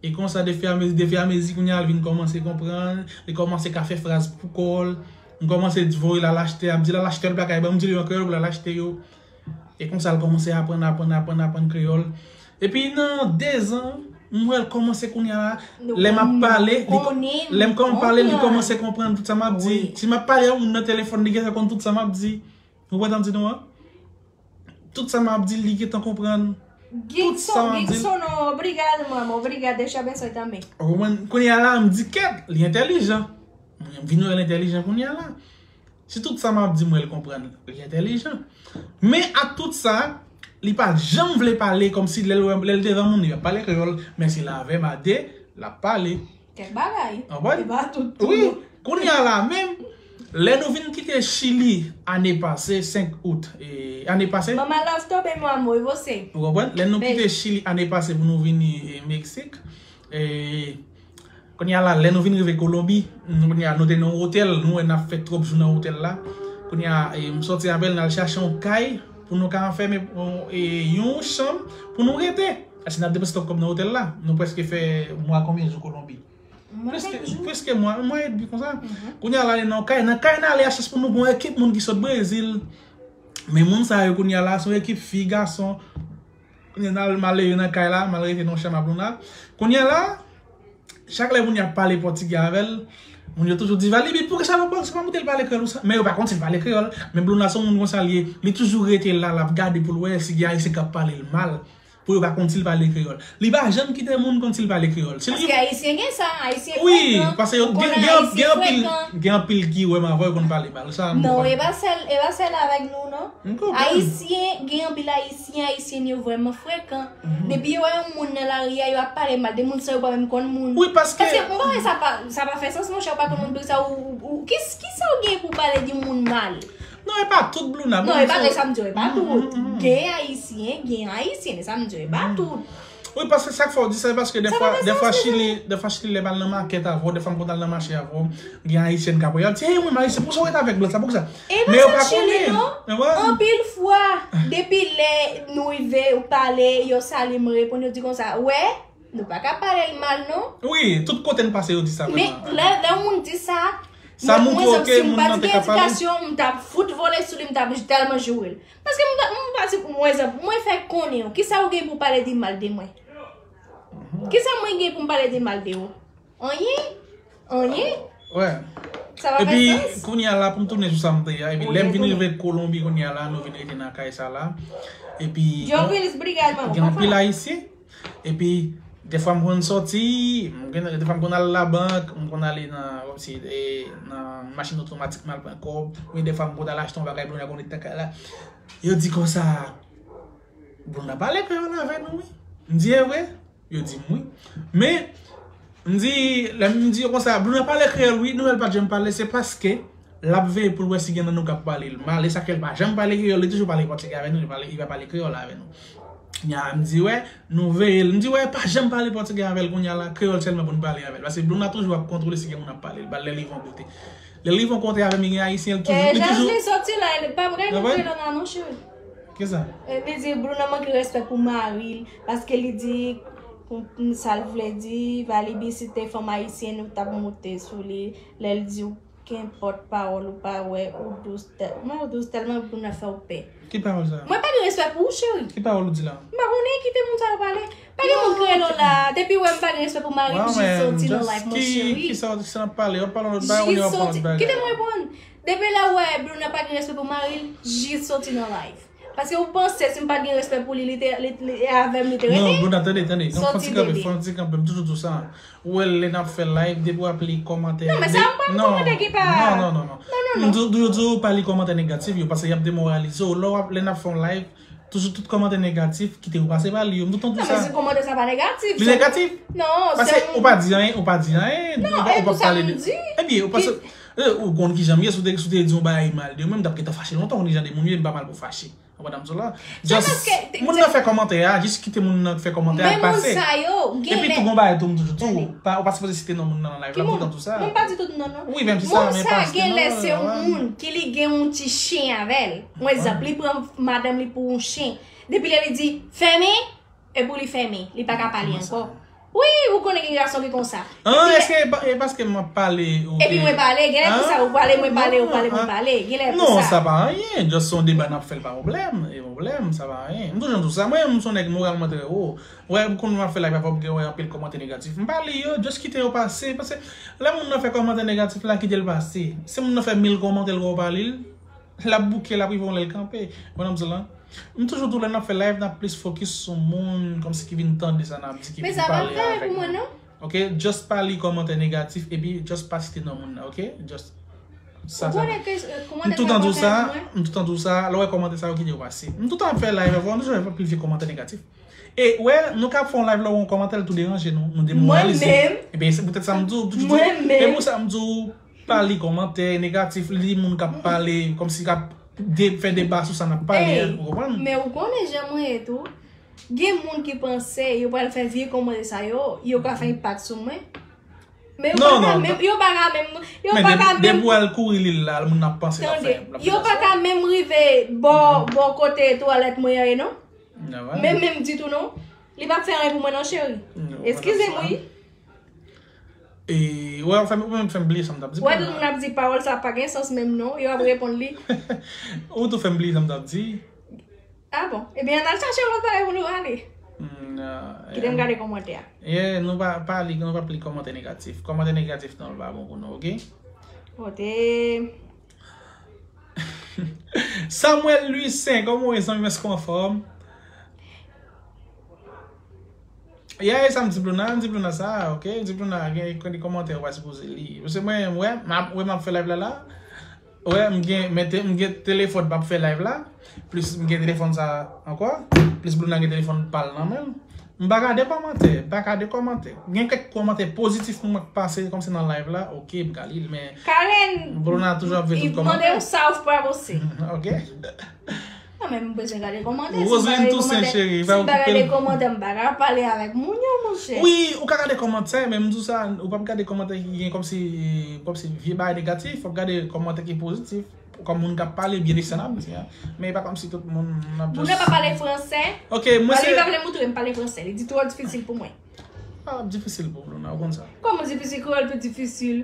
E konsa, defi a mezi, defi a mezi, kounye a, l vin kòmanse konprann, li kòmanse ka fè fraz pou kò l. M kòmanse voye l al achte, ap di l al achte l bagay ban m, m di li an kreyòl pou l al achte yo. E konsa, l kòmanse aprann, aprann, aprann, aprann kreyòl. Epi nan dezan, m wè l kòmanse kounye a la, lè m ap pale, li, lè m kòmanse pale, li kòmanse konprann tout sa m ap di. Si m ap pale ak moun nan telefòn, li gentan konn tout sa m ap di. Ou konprann sa m di nou an? Tout sa m ap di, li gentan konprann. Tout sa m ap di. Gigson, obrigado, mama. Obrigado, Deus te abençoe também. Ou konprann? Kounye a la, m di kèt, li entèlijan. M vin wè l entèlijan kounye a la. Si tout sa m ap di, m wè l konprann, li entèlijan. Men ak tout sa, li pa janm vle pale, kòmsi lè l wè, lè l devan moun, li ap pale kreyòl, men si l avè m a de, l ap pale. Kèk bagay. Anpwen? E pa tout tou. Wi, kounye a la menm, lè nou vin kite Chili ane pase, senk out, e, ane pase. Mama love também, meu amor, e você? Ou konprann? Lè nou kite Chili ane pase pou nou vini e, Meksik, e, kounye a la, lè nou vin rive Kolonbi, nou, kounye a, nou te nan yon otèl, nou wè n ap fè twòp jou nan otèl la. Kounye a, e, m sòti avè l, n al chache yon kay pou nou ka anfèmen, e, yon chanm pou nou rete. Paske n ap depanse twòp kòb nan otèl la. Nou prèske fè mwa konbyen jou Kolonbi? Prèske, prèske mwa, mwa edmi konsa. Kounye a la, nan kay, nan kay n ale a chèche pou nou gen yon ekip moun ki sot Brezil. Men moun sa yo kounye a la, se yon ekip fi, gason. Kounye a n al, m al leve nan kay la, m al rete nan yon chanm ak Luna. Kounye a la, chak lè moun yo ap pale pòtigè avè l, moun yo toujou di, "Valibi, poukisa w pa, w pa montre l pale kreyòl ou sa?" Men yo pa konn si l pale kreyòl. Men Luna se yon moun konsa l ye, li toujou rete la, l ap gade pou l wè si gen ayisyen k ap pale l mal. Pou yo pa konn si l pale kreyòl. Li pa janm kite moun konn si l pale kreyòl. Paske ayisyen gen sa, ayisyen frekan. Wi, paske yo gen, gen, gen anpil, gen anpil ki wè m avè w konn pale mal. Sa m konprann. Non, e pa sèl, e pa sèl avèk nou, non. M konprann. Ayisyen, gen anpil ayisyen, ayisyen yo vrèman frekan. Depi yo wè yon moun nan lari a, yo ap pale mal de moun san yo pa menm konn moun. Wi, paske. Paske m pa wè sa pa, sa pa fè sans, monchè, ou pa konn moun, pou sa ou, ou, ou, ki, ki sa ou gen pou pale de moun mal? Non, e pa tout, Luna. Non, e pa, e sa m di w, e pa tout. Gen ayisyen, gen ayisyen, e sa m di w, e pa tout. Wi, paske sa k fè w di sa, se paske defwa, defwa Chili, defwa Chili lè m al nan makèt avè w, defwa m konn al nan mache avè w, gen Ayisyen k ap wè, y ap di, "Hey, mwen, Ayisyen, poukisa w rete avèk blan sa, poukisa?" Men yo pa konnen. Anpil fwa, depi lè nou rive, ou pale, yo salye, mwen reponn, yo di konsa, "Wè, nou pa ka pale l mal, non." Wi, tout kote n pase, yo di sa, vrèman. Men lè, lè yon moun di sa, sa montre w ke moun nan te ka pale. Si m pa t gen edikasyon, m t ap fout vole sou li, m t ap tèlman joure l. Paske m, m pa di, mwen, egzanp, mwen fè konnen w, kisa ou gen pou pale di mal de mwen? Kisa mwen gen pou m pale di mal de ou? Anyen? Anyen? Wè. Sa pa fè sans. Epi, kounye a la, pou m tounen sou sa m te ye a, epi lè m vin rive Kolonbi kounye a la, nou vin rete nan kay sa la. Epi, gen anpil Ayisyen. Epi, defwa m konn sòti, m gen, defwa m konn al labank, m konn ale nan, kòmsi, e, nan machin otomatik m al pran kòb, men defwa m konn al achte yon bagay, Bruna konn rete nan kay la. Yo di konsa, Bruna pale kreyòl avè nou, wi. M di, e vre? Yo di m wi. Men, m di, lè m di yo konsa, Bruna pale kreyòl, wi, nou wè l pa t janm pale, se paske l ap veye pou l wè si gen nan nou k ap pale l mal, e sa fè l pa janm pale kreyòl, li toujou pale pòtigè avè nou, li pale, li pa pale kreyòl avè nou. Nya, m di, wè, nou veye l. M di, wè, pa janm pale pòtigè avè l kounye a la, kreyòl sèlman pou n pale avè l. Paske Bruna toujou ap kontwole si gen moun ap pale l, lè l rive yon kote. Lè l rive yon kote avè m, li gen Ayisyen, li toujou, li toujou. Jan li sòti la, li pa prè nan kreyòl la non, cheri. Kisa? E, li di Bruna manke respè pou mari l, paske li di, pou, pou sa l vle di, Valibi si te fanm ayisyen, ou t ap moute sou li, lè l di w kenpòt pawòl ou pa wè, ou dous tèl-, mwen ou dous tèlman Bruna fè w pè. Ki pawòl sa? Mwen pa gen respè pou ou, cheri. Ki pawòl ou di la? M pa konnen, kite moun sa yo pale. Pa gen moun kreye non la. Depi w wè m pa gen respè pou mari m, Jis soti nan live mwen, cheri. Kisa w di sa n ap pale? W ap pale yon lòt bagay, ou w ap pale yon lòt bagay. Kite m reponn. Depi lè w wè Bruna pa gen respè pou mari l, Jis soti nan live. Paske ou panse si m pa t gen respè pou li, li te, li, li, avè m li te rete? Non, Bruna, tande, tande. Non, fò n ti kanpe, fò n ti kanpe. M toujou di w sa. Ou wè lè n ap fè live, depi w ap li kòmantè. Non, men sa yon bann kòmantè ki pa. Non, non, non, non. Non, non, non. M di w, di w, di w pa li kòmantè negatif yo, paske y ap demoralize w. Lè w ap, lè n ap fè yon live, toujou tout kòmantè negatif, kite yo pase pa li yo. M toujou di w sa. Non, men si kòmantè sa pa negatif. Li negatif? Non, paske ou pa di anyen, ou pa di anyen, ou pa, ou pa pale de. Ebyen, ou paske, e, ou konn kijan m ye, si w te, si w te di yon bagay mal de mwen, m t ap gentan fache lontan, ou konn kijan de moun m ye, m pa mal pou fache. Konprann sa m di w la? Just, moun nan fè kòmantè a, jis kite moun nan fè kòmantè a pase. Epi tou gon bagay tou m toujou di w, pa, ou pa sipoze site non moun nan nan live la, m toujou di w sa. Mwen pa di tout non, non. Wi, menm si sa, men pa site non. Moun sa genlè se yon moun ki li gen yon ti chen avè l. Yon egzanp, li pran madanm li pou yon chen. Depi lè li di, "Fèmen," e pou li fèmen, li pa ka pale ankò. Wi, ou konnen gen gason ki konsa. An, èske e pa, e paske m ap pale ou byen? Epi mwen pale, genlè pou sa ou pale, mwen pale, ou pale, mwen pale. Genlè pou sa. Non, sa pa anyen. Just se yon deba n ap fè l, pa pwoblèm. E pwoblèm, sa pa anyen. M toujou di w sa. Mwen, m se yon nèg moralman trè wo. Wè, m konn m ap fè live avè w, m gen wè anpil kòmantè negatif. M pa li yo, just kite yo pase. Paske lè moun nan fè kòmantè negatif la, kite l pase. Si moun nan fè mil kòmantè, l wè w pa li l, l ap bouke, l ap rive yon lè l kanpe. Konprann sa m di w la? M toujou di w lè n ap fè live, n ap plis fokis sou moun kòmsi ki vin tande sa n ap di, ki vin pale avèk nou. Men sa pa fè pou mwen, non. Ok, just pa li kòmantè negatif, epi just pa site non moun nan, ok? Just sa, sa. Ou konnen ke, e, kòmantè sa pa fè pou mwen. M toutan di w sa, m toutan di w sa, lè w wè kòmantè sa yo kite yo pase. M toutan ap fè live avè w, m toujou wè pil vye kòmantè negatif. E, wè, nou ka fè yon live la, yon kòmantè, l tou deranje nou, nou demoralize. Mwen menm. Ebyen, se poutèt sa m di w, toujou di w. Mwen menm. E pou sa m di w, pa li kòmantè negatif, li moun k ap pale, kòmsi k ap de-, fè deba sou sa n ap pale a, ou konprann? Men ou konnen jan mwen ye tou. Gen moun ki panse yo pral fè vye kòmantè sa yo, yo ka fè enpak sou mwen. Men yo pa ka menm, yo pa ka menm, yo pa ka menm. Men depi w al kouri li la, moun nan ap panse l ap fè, l ap fè sa. Yo pa ka menm rive bò, bò kote twalèt mwen an ye non. Menm, menm ditou non. Li p ap fè anyen pou mwen non, cheri. Eskize m wi. E, wè, ou fè m, ou menm fè m bliye sa m t ap di. Wè, tout moun ap di pawòl sa pa gen sans menm non. Yo ap reponn li. Ou tou fè m bliye sa m t ap di. Ah bon? Ebyen, ann al chache yon lòt bagay pou nou ale. Kite m gade kòmantè a. Yeah, nou pa, pa li, nou pa pli kòmantè negatif. Kòmantè negatif non, l pa bon pou nou, ok? Pote. Samuel Louis Saint, kòman w ye, zanmi m, èske w anfòm? Yeah, e sa m di Bruna, m di Bruna sa, ok? M di Bruna, gen, gen de kòmantè ou pa sipoze li. Paske mwen, wè, m ap, wè m ap fè live la la. Wè, m gen, men te, m gen telefòn m ap fè live la. Plis m gen telefòn sa ankò. Plis Bruna gen telefòn pa l nan men l. M pa gade kòmantè, m pa gade kòmantè. Gen kèk kòmantè pozitif mwen k pase kòmsi nan live la, ok, m ka li l, men Karen, Bruna toujou ap veye tout kòmantè. Mande w sa ou pa poste. Ok. Mwen menm, m bezwen gade kòmantè. Si m pa Roseline gade Toussaint, kòmantè, cheri, si pa m pa gade kòmantè, m pa ka pale avèk moun yo, monchè. Wi, ou ka gade kòmantè, men m di w sa, ou p ap gade kòmantè ki gen kòmsi, kòmsi vye bagay negatif, w ap gade kòmantè ki pozitif. Kòm moun k ap pale, byen desann ap di a. Men e pa kòmsi tout moun ap just... Moun nan pa pale fransè. Ok, mwen se... Li pa vle moutre m pale fransè. Li di twò difisil pou mwen. Ah, difisil pou Luna, ou konn sa. Kòman difisil? Kreyòl pi difisil.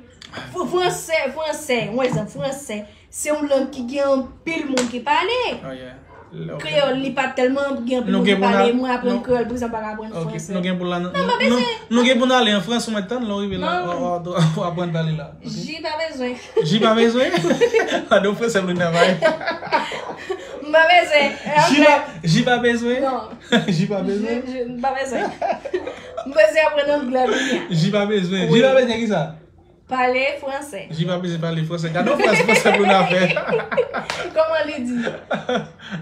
Fr-, fransè, fransè, yon egzanp, fransè, se yon lang ki gen anpil moun ki pale. Oh, yeah. Kreyòl, li pa tèlman gen anpil moun ki pale. Mwen aprann kreyòl, pou sa m pa ka aprann fransè. Ok, nou gen pou la, nou, nou gen pou n ale an Frans, mwen tann lè w rive la, w, w, w, w aprann pale la. Ok? Ji pa bezwen. Ji pa bezwen? Gade yon fransè Luna bay. M pa bezwen. E anglè. Ji pa, ji pa bezwen? Non. Ji pa bezwen? Je, je, m pa bezwen. M bezwen aprann anglè kounye a. Ji pa bezwen. Wi. Ji pa bezwen ki sa? Pale fransè. Ji pa bezwen pale fransè. Gade yon fraz fransè pou n a fè. Kòman li di?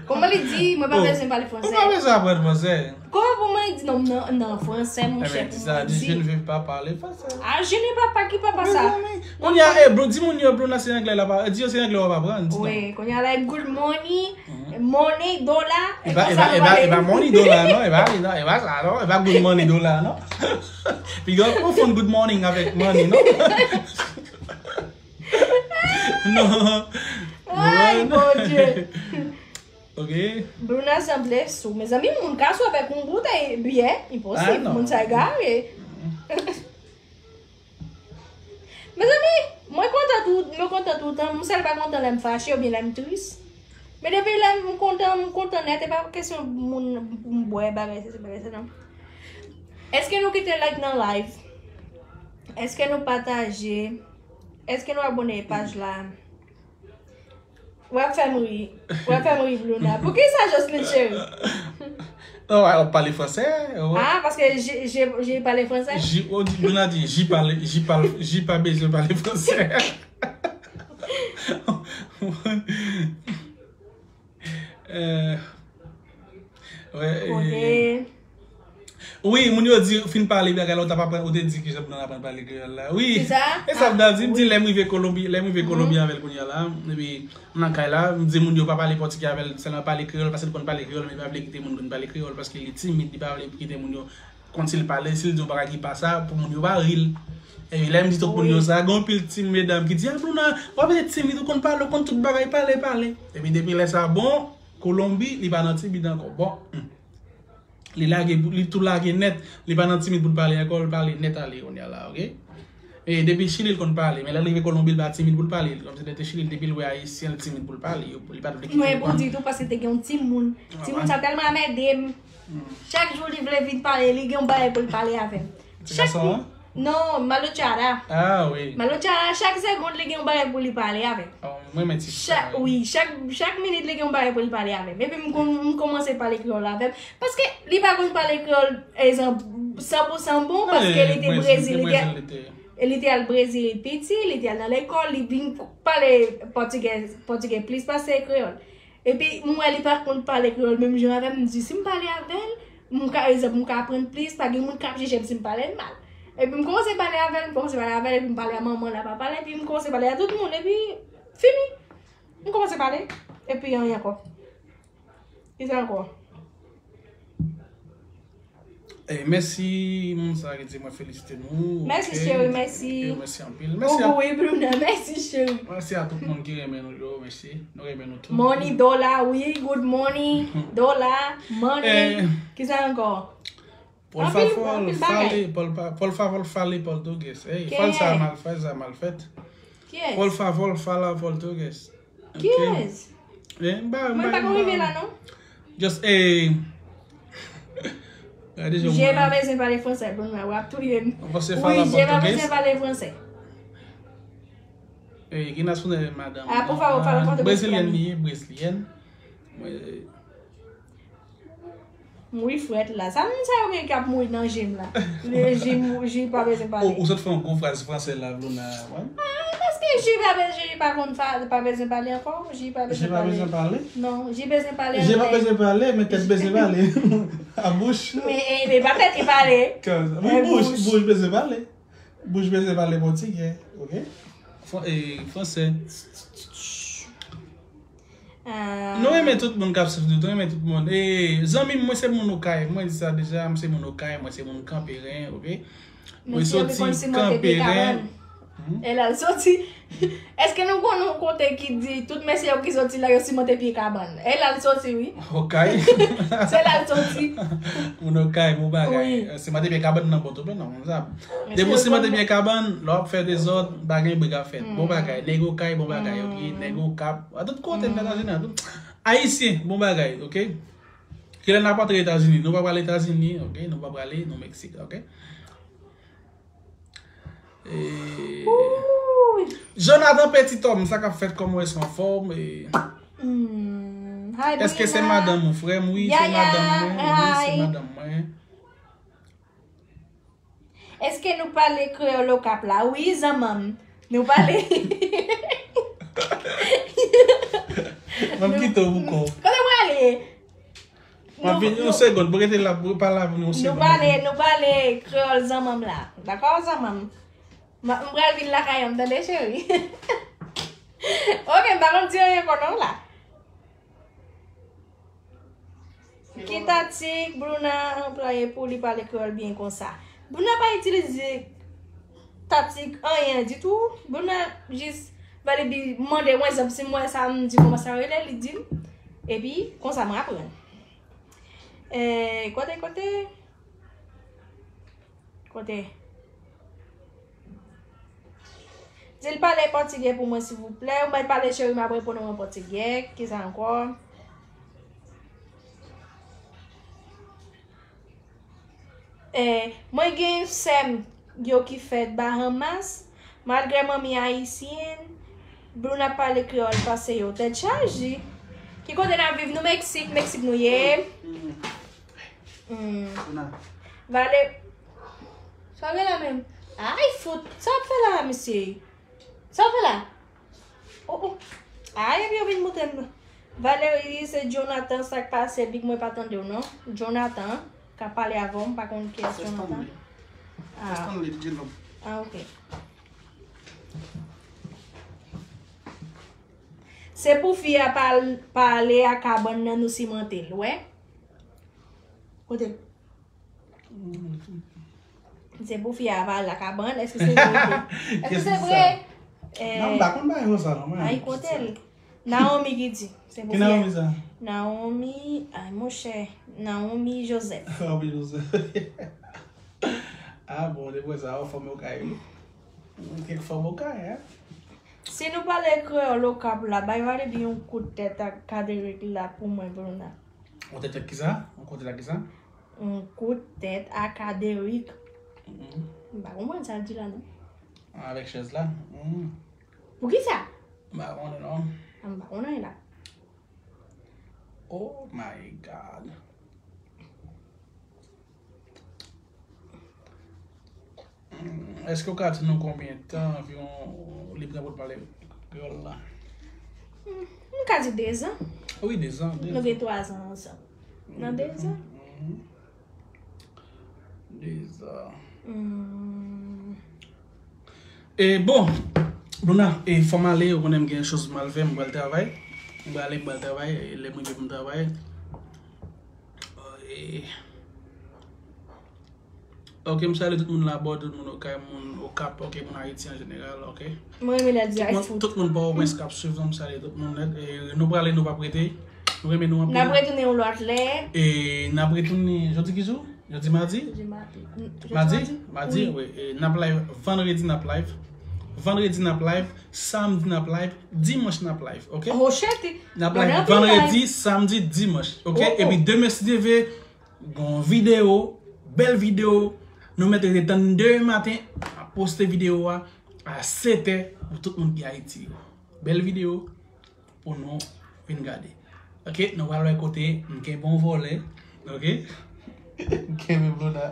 Kòman li di? Mwen pa bezwen pale fransè. Ou pa bezwen aprann fransè. Kòman pou mwen di non, nan, nan fransè, monchè, pou mwen di? Je ne veux pas parler français. Ah, je ne veux pas, ki papa sa? Mezanmi. Kounye a, eh, bro, di moun yo, bro, nan se anglè la, pa, di yo se anglè w ap aprann, di non. Wi, kounye a, like, good morning, money, dollar, e pa, e pa, e pa, e pa money dollar, non, e pa, e pa, e pa sa, non, e pa good money dollar, non. Piga ou konfonn good morning avèk money, non? Non. Ay, Bondye. Ok. Bruna sanble sou. Mezanmi, moun ka sou avèk yon boutèy byè. Enposib. Ah, non. Moun sa egare. Mezanmi, mwen kontan tout, mwen kontan toutan. M sèl pa kontan lè m fache oubyen lè m tris. Men depi lè m kontan, m kontan nèt. E pa kesyon moun m bwè, bagay sesi, bagay sela, non. Èske nou kite like nan live? Èske nou pataje? Èske nou abòne paj la? W ap fè m ri. W ap fè m ri, Bruna. Poukisa, Jocelyn cheri? Non, w ap pale fransè, ou wè. Ah, paske je, je, je pale fransè? Ji, ou di, Bruna di, ji pale, ji pale, ji pa bezwen pale fransè. Euh, wè, eh, wi, moun yo di, ou fin pale bagay la, ou t ap aprann, ou te di kijan pou nou aprann pale kreyòl la. Wi. Kisa? E sa m ta di, m di lè m rive Kolonbi, lè m rive Kolonbi avè l kounye a la, epi m nan kay la, m di moun yo pa pale pòtigè avè l, sèlman pale kreyòl, paske l konn pale kreyòl, men li pa vle kite moun konn pale kreyòl, paske li timid, li pa vle kite moun yo konn si l pale, si l di yon bagay ki pa sa, pou moun yo pa ri l. Epi lè m di tout moun yo sa, gen anpil ti medam ki di, "Ah, Bruna, w ap rete timid, ou konn pale, ou konn tout bagay, pale, pale." Epi depi lè sa, bon, Kolonbi, li pa nan timid ankò. Bon, hmm. Li lage, li tou lage nèt. Li pa nan timid pou l pale ankò, li pale nèt ale kounye a la, ok? E depi Chili, l konn pale. Men lè l rive Kolonbi, l pa timid pou l pale. Kòmsi lè te Chili, depi l wè Ayisyen, l timid pou l pale. Yo, li pa t vle kite yo konn. Mwen pou di tou, paske te gen yon timoun. Timoun sa tèlman anmède m. Hmm. Chak jou li vle vin pale, li gen yon bagay pou l pale avè m. Ti gason an? Non, Malochara. Ah, wi. Malochara, chak segonn, li gen yon bagay pou li pale avè m. Oh, mwen renmen ti sa, wi. Chak, wi, chak, chak minit, li gen yon bagay pou li pale avè m. Epi m kon-, m kòmanse pale kreyòl avè m. Paske li pa konn pale kreyòl, egzanp, san pou san bon, paske li te Brezil, li te, li te al Brezil piti, li te al nan lekòl, li vin pale pòtigè, pòtigè plis pase kreyòl. Epi m wè li pa konn pale kreyòl menm jan avè m, m di si m pale avè l, m ka, egzanp, m ka aprann plis, pa gen moun k ap jije m si m pale l mal. Epi m kòmanse pale avè l, m kòmanse pale avè l, epi m pale a manman l, a papa l, epi m kòmanse pale a tout moun, epi fini. M kòmanse pale, epi anyen ankò. Kisa ankò? Eh, mèsi, moun sa ki di mwen felisite nou. Mèsi, ok, cheri, mèsi. Ok, mèsi anpil. Mèsi a... Coucou, wi, Bruna, mèsi, cheri. Mèsi a tout moun ki renmen nou yo, mèsi. Nou renmen nou tou. Money, dola, wi, good money, dola, money. Eh. Kisa ankò? Por favor, anpil, anpil bagay. Fale, por pa-, por favor, fale português. Hey, fal sa mal, fal sa mal fèt. Kiyès? Por favor, fala português. Kiyès? Eh, m pa, m pa, m pa konn rive la, non. Just, eh. Gade jan... Je pa bezwen pale fransè, Bruna, w ap touye m. Wi, je pa bezwen pale fransè. Eh, ki nasyonalite madanm? Ah, por favor, fala português pra mim. Brezilyèn li ye, brezilyèn. Wi, frèt la. Sa moun sa yo gen k ap mouri nan je m la. Le je m, je pa bezwen pale. Ou, ou sot fè yon gwo fraz fransè la, Bruna, wè. Ah, paske je pa bezwen, je pa konn fa-, pa bezwen pale ankò. Je pa bezwen pale. Je pa bezwen pale? Non, je bezwen pale anglè. Je pa bezwen pale, men tèt bezwen pale. A bouch. Men, eh, men pa tèt ki pale. Wi, bouch, bouch bezwen pale. Bouch bezwen pale pòtigè, ok? Fran-, eh, fransè. Nou renmen tout moun k ap swiv nou, nou renmen tout moun. E, zanmi m, mwen se moun Okay. Mwen di sa deja, m se moun Okay, mwen se moun Kanperen, oke? Mwen soti Kanperen. E la l soti. Èske nou konn yon kote ki di tout mesye yo ki soti la, yo simonte pye kabann? E la l soti, wi. Okay. Se la l soti. Moun Okay, bon bagay. Simonte pye kabann nan Pòtoprens, non, konn sa. Depi w simonte pye kabann, lè w ap fè dezòd, pa gen bri k ap fèt. Bon bagay. Nèg Okay, bon bagay, oke? Nèg Okap. A tout kote, nan Etazini, a tout. Ayisyen, bon bagay, oke? Kilè n ap antre Etazini? Nou pa prale Etazini, oke? Nou pa prale, nou Meksik, oke? E, Jonathan Petit Homme, sa k ap fèt, kòman w ye, anfòm? E, èske se madanm ou, frè m? Wi, se madanm mwen. Wi, se madanm mwen. Èske nou pale kreyòl Okap la? Wi, zanmanm. Nou pale. M ap kite w pou kò w. Kote w prale? M ap vin yon segonn, pou rete la, pou pa la pou yon segonn. Nou pale, nou pale kreyòl zanmanm la. Dakò, zanmanm? M pral vin lakay an, tande, cheri? Oke, m pa konn di anyen ankò non la. Ki taktik Bruna anplwaye pou li pale kreyòl byen konsa? Bruna pa itilize taktik anyen ditou. Bruna jis valibi mande yon egzanp, si m wè sa, m di kòman sa rele, li di m. Epi, konsa mwen aprann. Eh, kote, kote? Kote? Di l pale pòtigè pou mwen, silvouplè. Ou mèt pale, cheri, m ap reponn ou an pòtigè. Kisa ankò? Eh, mwen gen sè m yo ki fèt Bahamas. Malgre manmi ayisyen, Bruna pale kreyòl pase yo. Tèt chaje. Ki kote n ap viv? Nou Meksik, Meksik nou ye. Hmm. Vale. Sa w gen la menm? Ay, fout. Sa w ap fè la, mesye? Sa w ap fè la? Oh, oh. Ay, epi yo vin montre m. Valerie, se Jonathan, sa k pase, Big, mwen pa tande w non. Jonathan, k ap pale avè w, m pa konn kiyès Jonathan. Ah. Ah, ok. Se pou fi a pa, pa ale a kabann nan, nou simante l, wè. Kote l? Se pou fi a pa al la kabann, èske se vre? Èske se vre? Non, m pa konn bagay konsa non, mwen. Ay, kote l? Naomi ki di. Se pou fi a. Ki Naomi sa? Naomi, ay, monchè. Naomi Joseph. Naomi Joseph. Ah bon, depi sa, w fanm Okay, wi. Kèk fanm Okay, hein? Si nou pale kreyòl Okap la, bay Valebi yon kout tèt ak Kaderik la pou mwen, Bruna. Yon tèt ak kisa? Yon kout tèt ak kisa? Yon kout tèt ak Kaderik. M pa konprann sa l di la, non. Avèk chèz la? Poukisa? M pa konnen, non. M pa konnen la. Oh my God. Hmm, èske w ka di nou konbyen tan anviwon li pran pou l pale kreyòl la? Hmm, m ka di dezan. Wi, dezan, dezan. Nou gen twazan ansanm. Nan dezan. Hmm. Dezan. Hmm. E bon, Bruna, e fò m ale, ou konnen m gen choz m al fè, m pral travay. M prale, m pral travay, e lè m rive pou m travay. E, ok, m salye tout moun Labòd, tout moun Okay, moun Okap, ok, moun Ayiti an jeneral, ok. Mwen renmen lè l di ay fout. Tout moun Pòtoprens k ap swiv nou, m salye tout moun nèt. E nou prale, nou p ap rete. Nou renmen nou anpil. N ap retounen yon lòt lè. E n ap retounen, jodi ki jou? Jodi madi? Jodi madi. Madi? Madi, wi. E n ap live vandredi, n ap live. Vandredi, n ap live. Samdi, n ap live. Dimanch, n ap live, ok? Oh, shit. N ap live vandredi, samdi, dimanch, ok? Epi demen, si Dye vle, gon videyo, bèl videyo. Nou mèt rete tann demen maten, m ap poste videyo a, a sèt è pou tout moun ki Ayiti yo. Bèl videyo pou nou vin gade. Ok, nou pral wè kote m kenbe yon vòlè. Ok? M kenbe Bruna.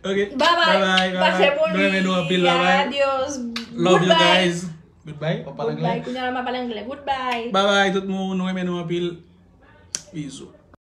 Ok. Bye bye. Bye bye, bye bye. Pase bon nwi. Nou renmen nou anpil, bye bye. Adios. Love you guys. Goodbye. W ap pale anglè? Goodbye. Kounye a la m ap pale anglè. Goodbye. Bye bye tout moun, nou renmen nou anpil. Bizou.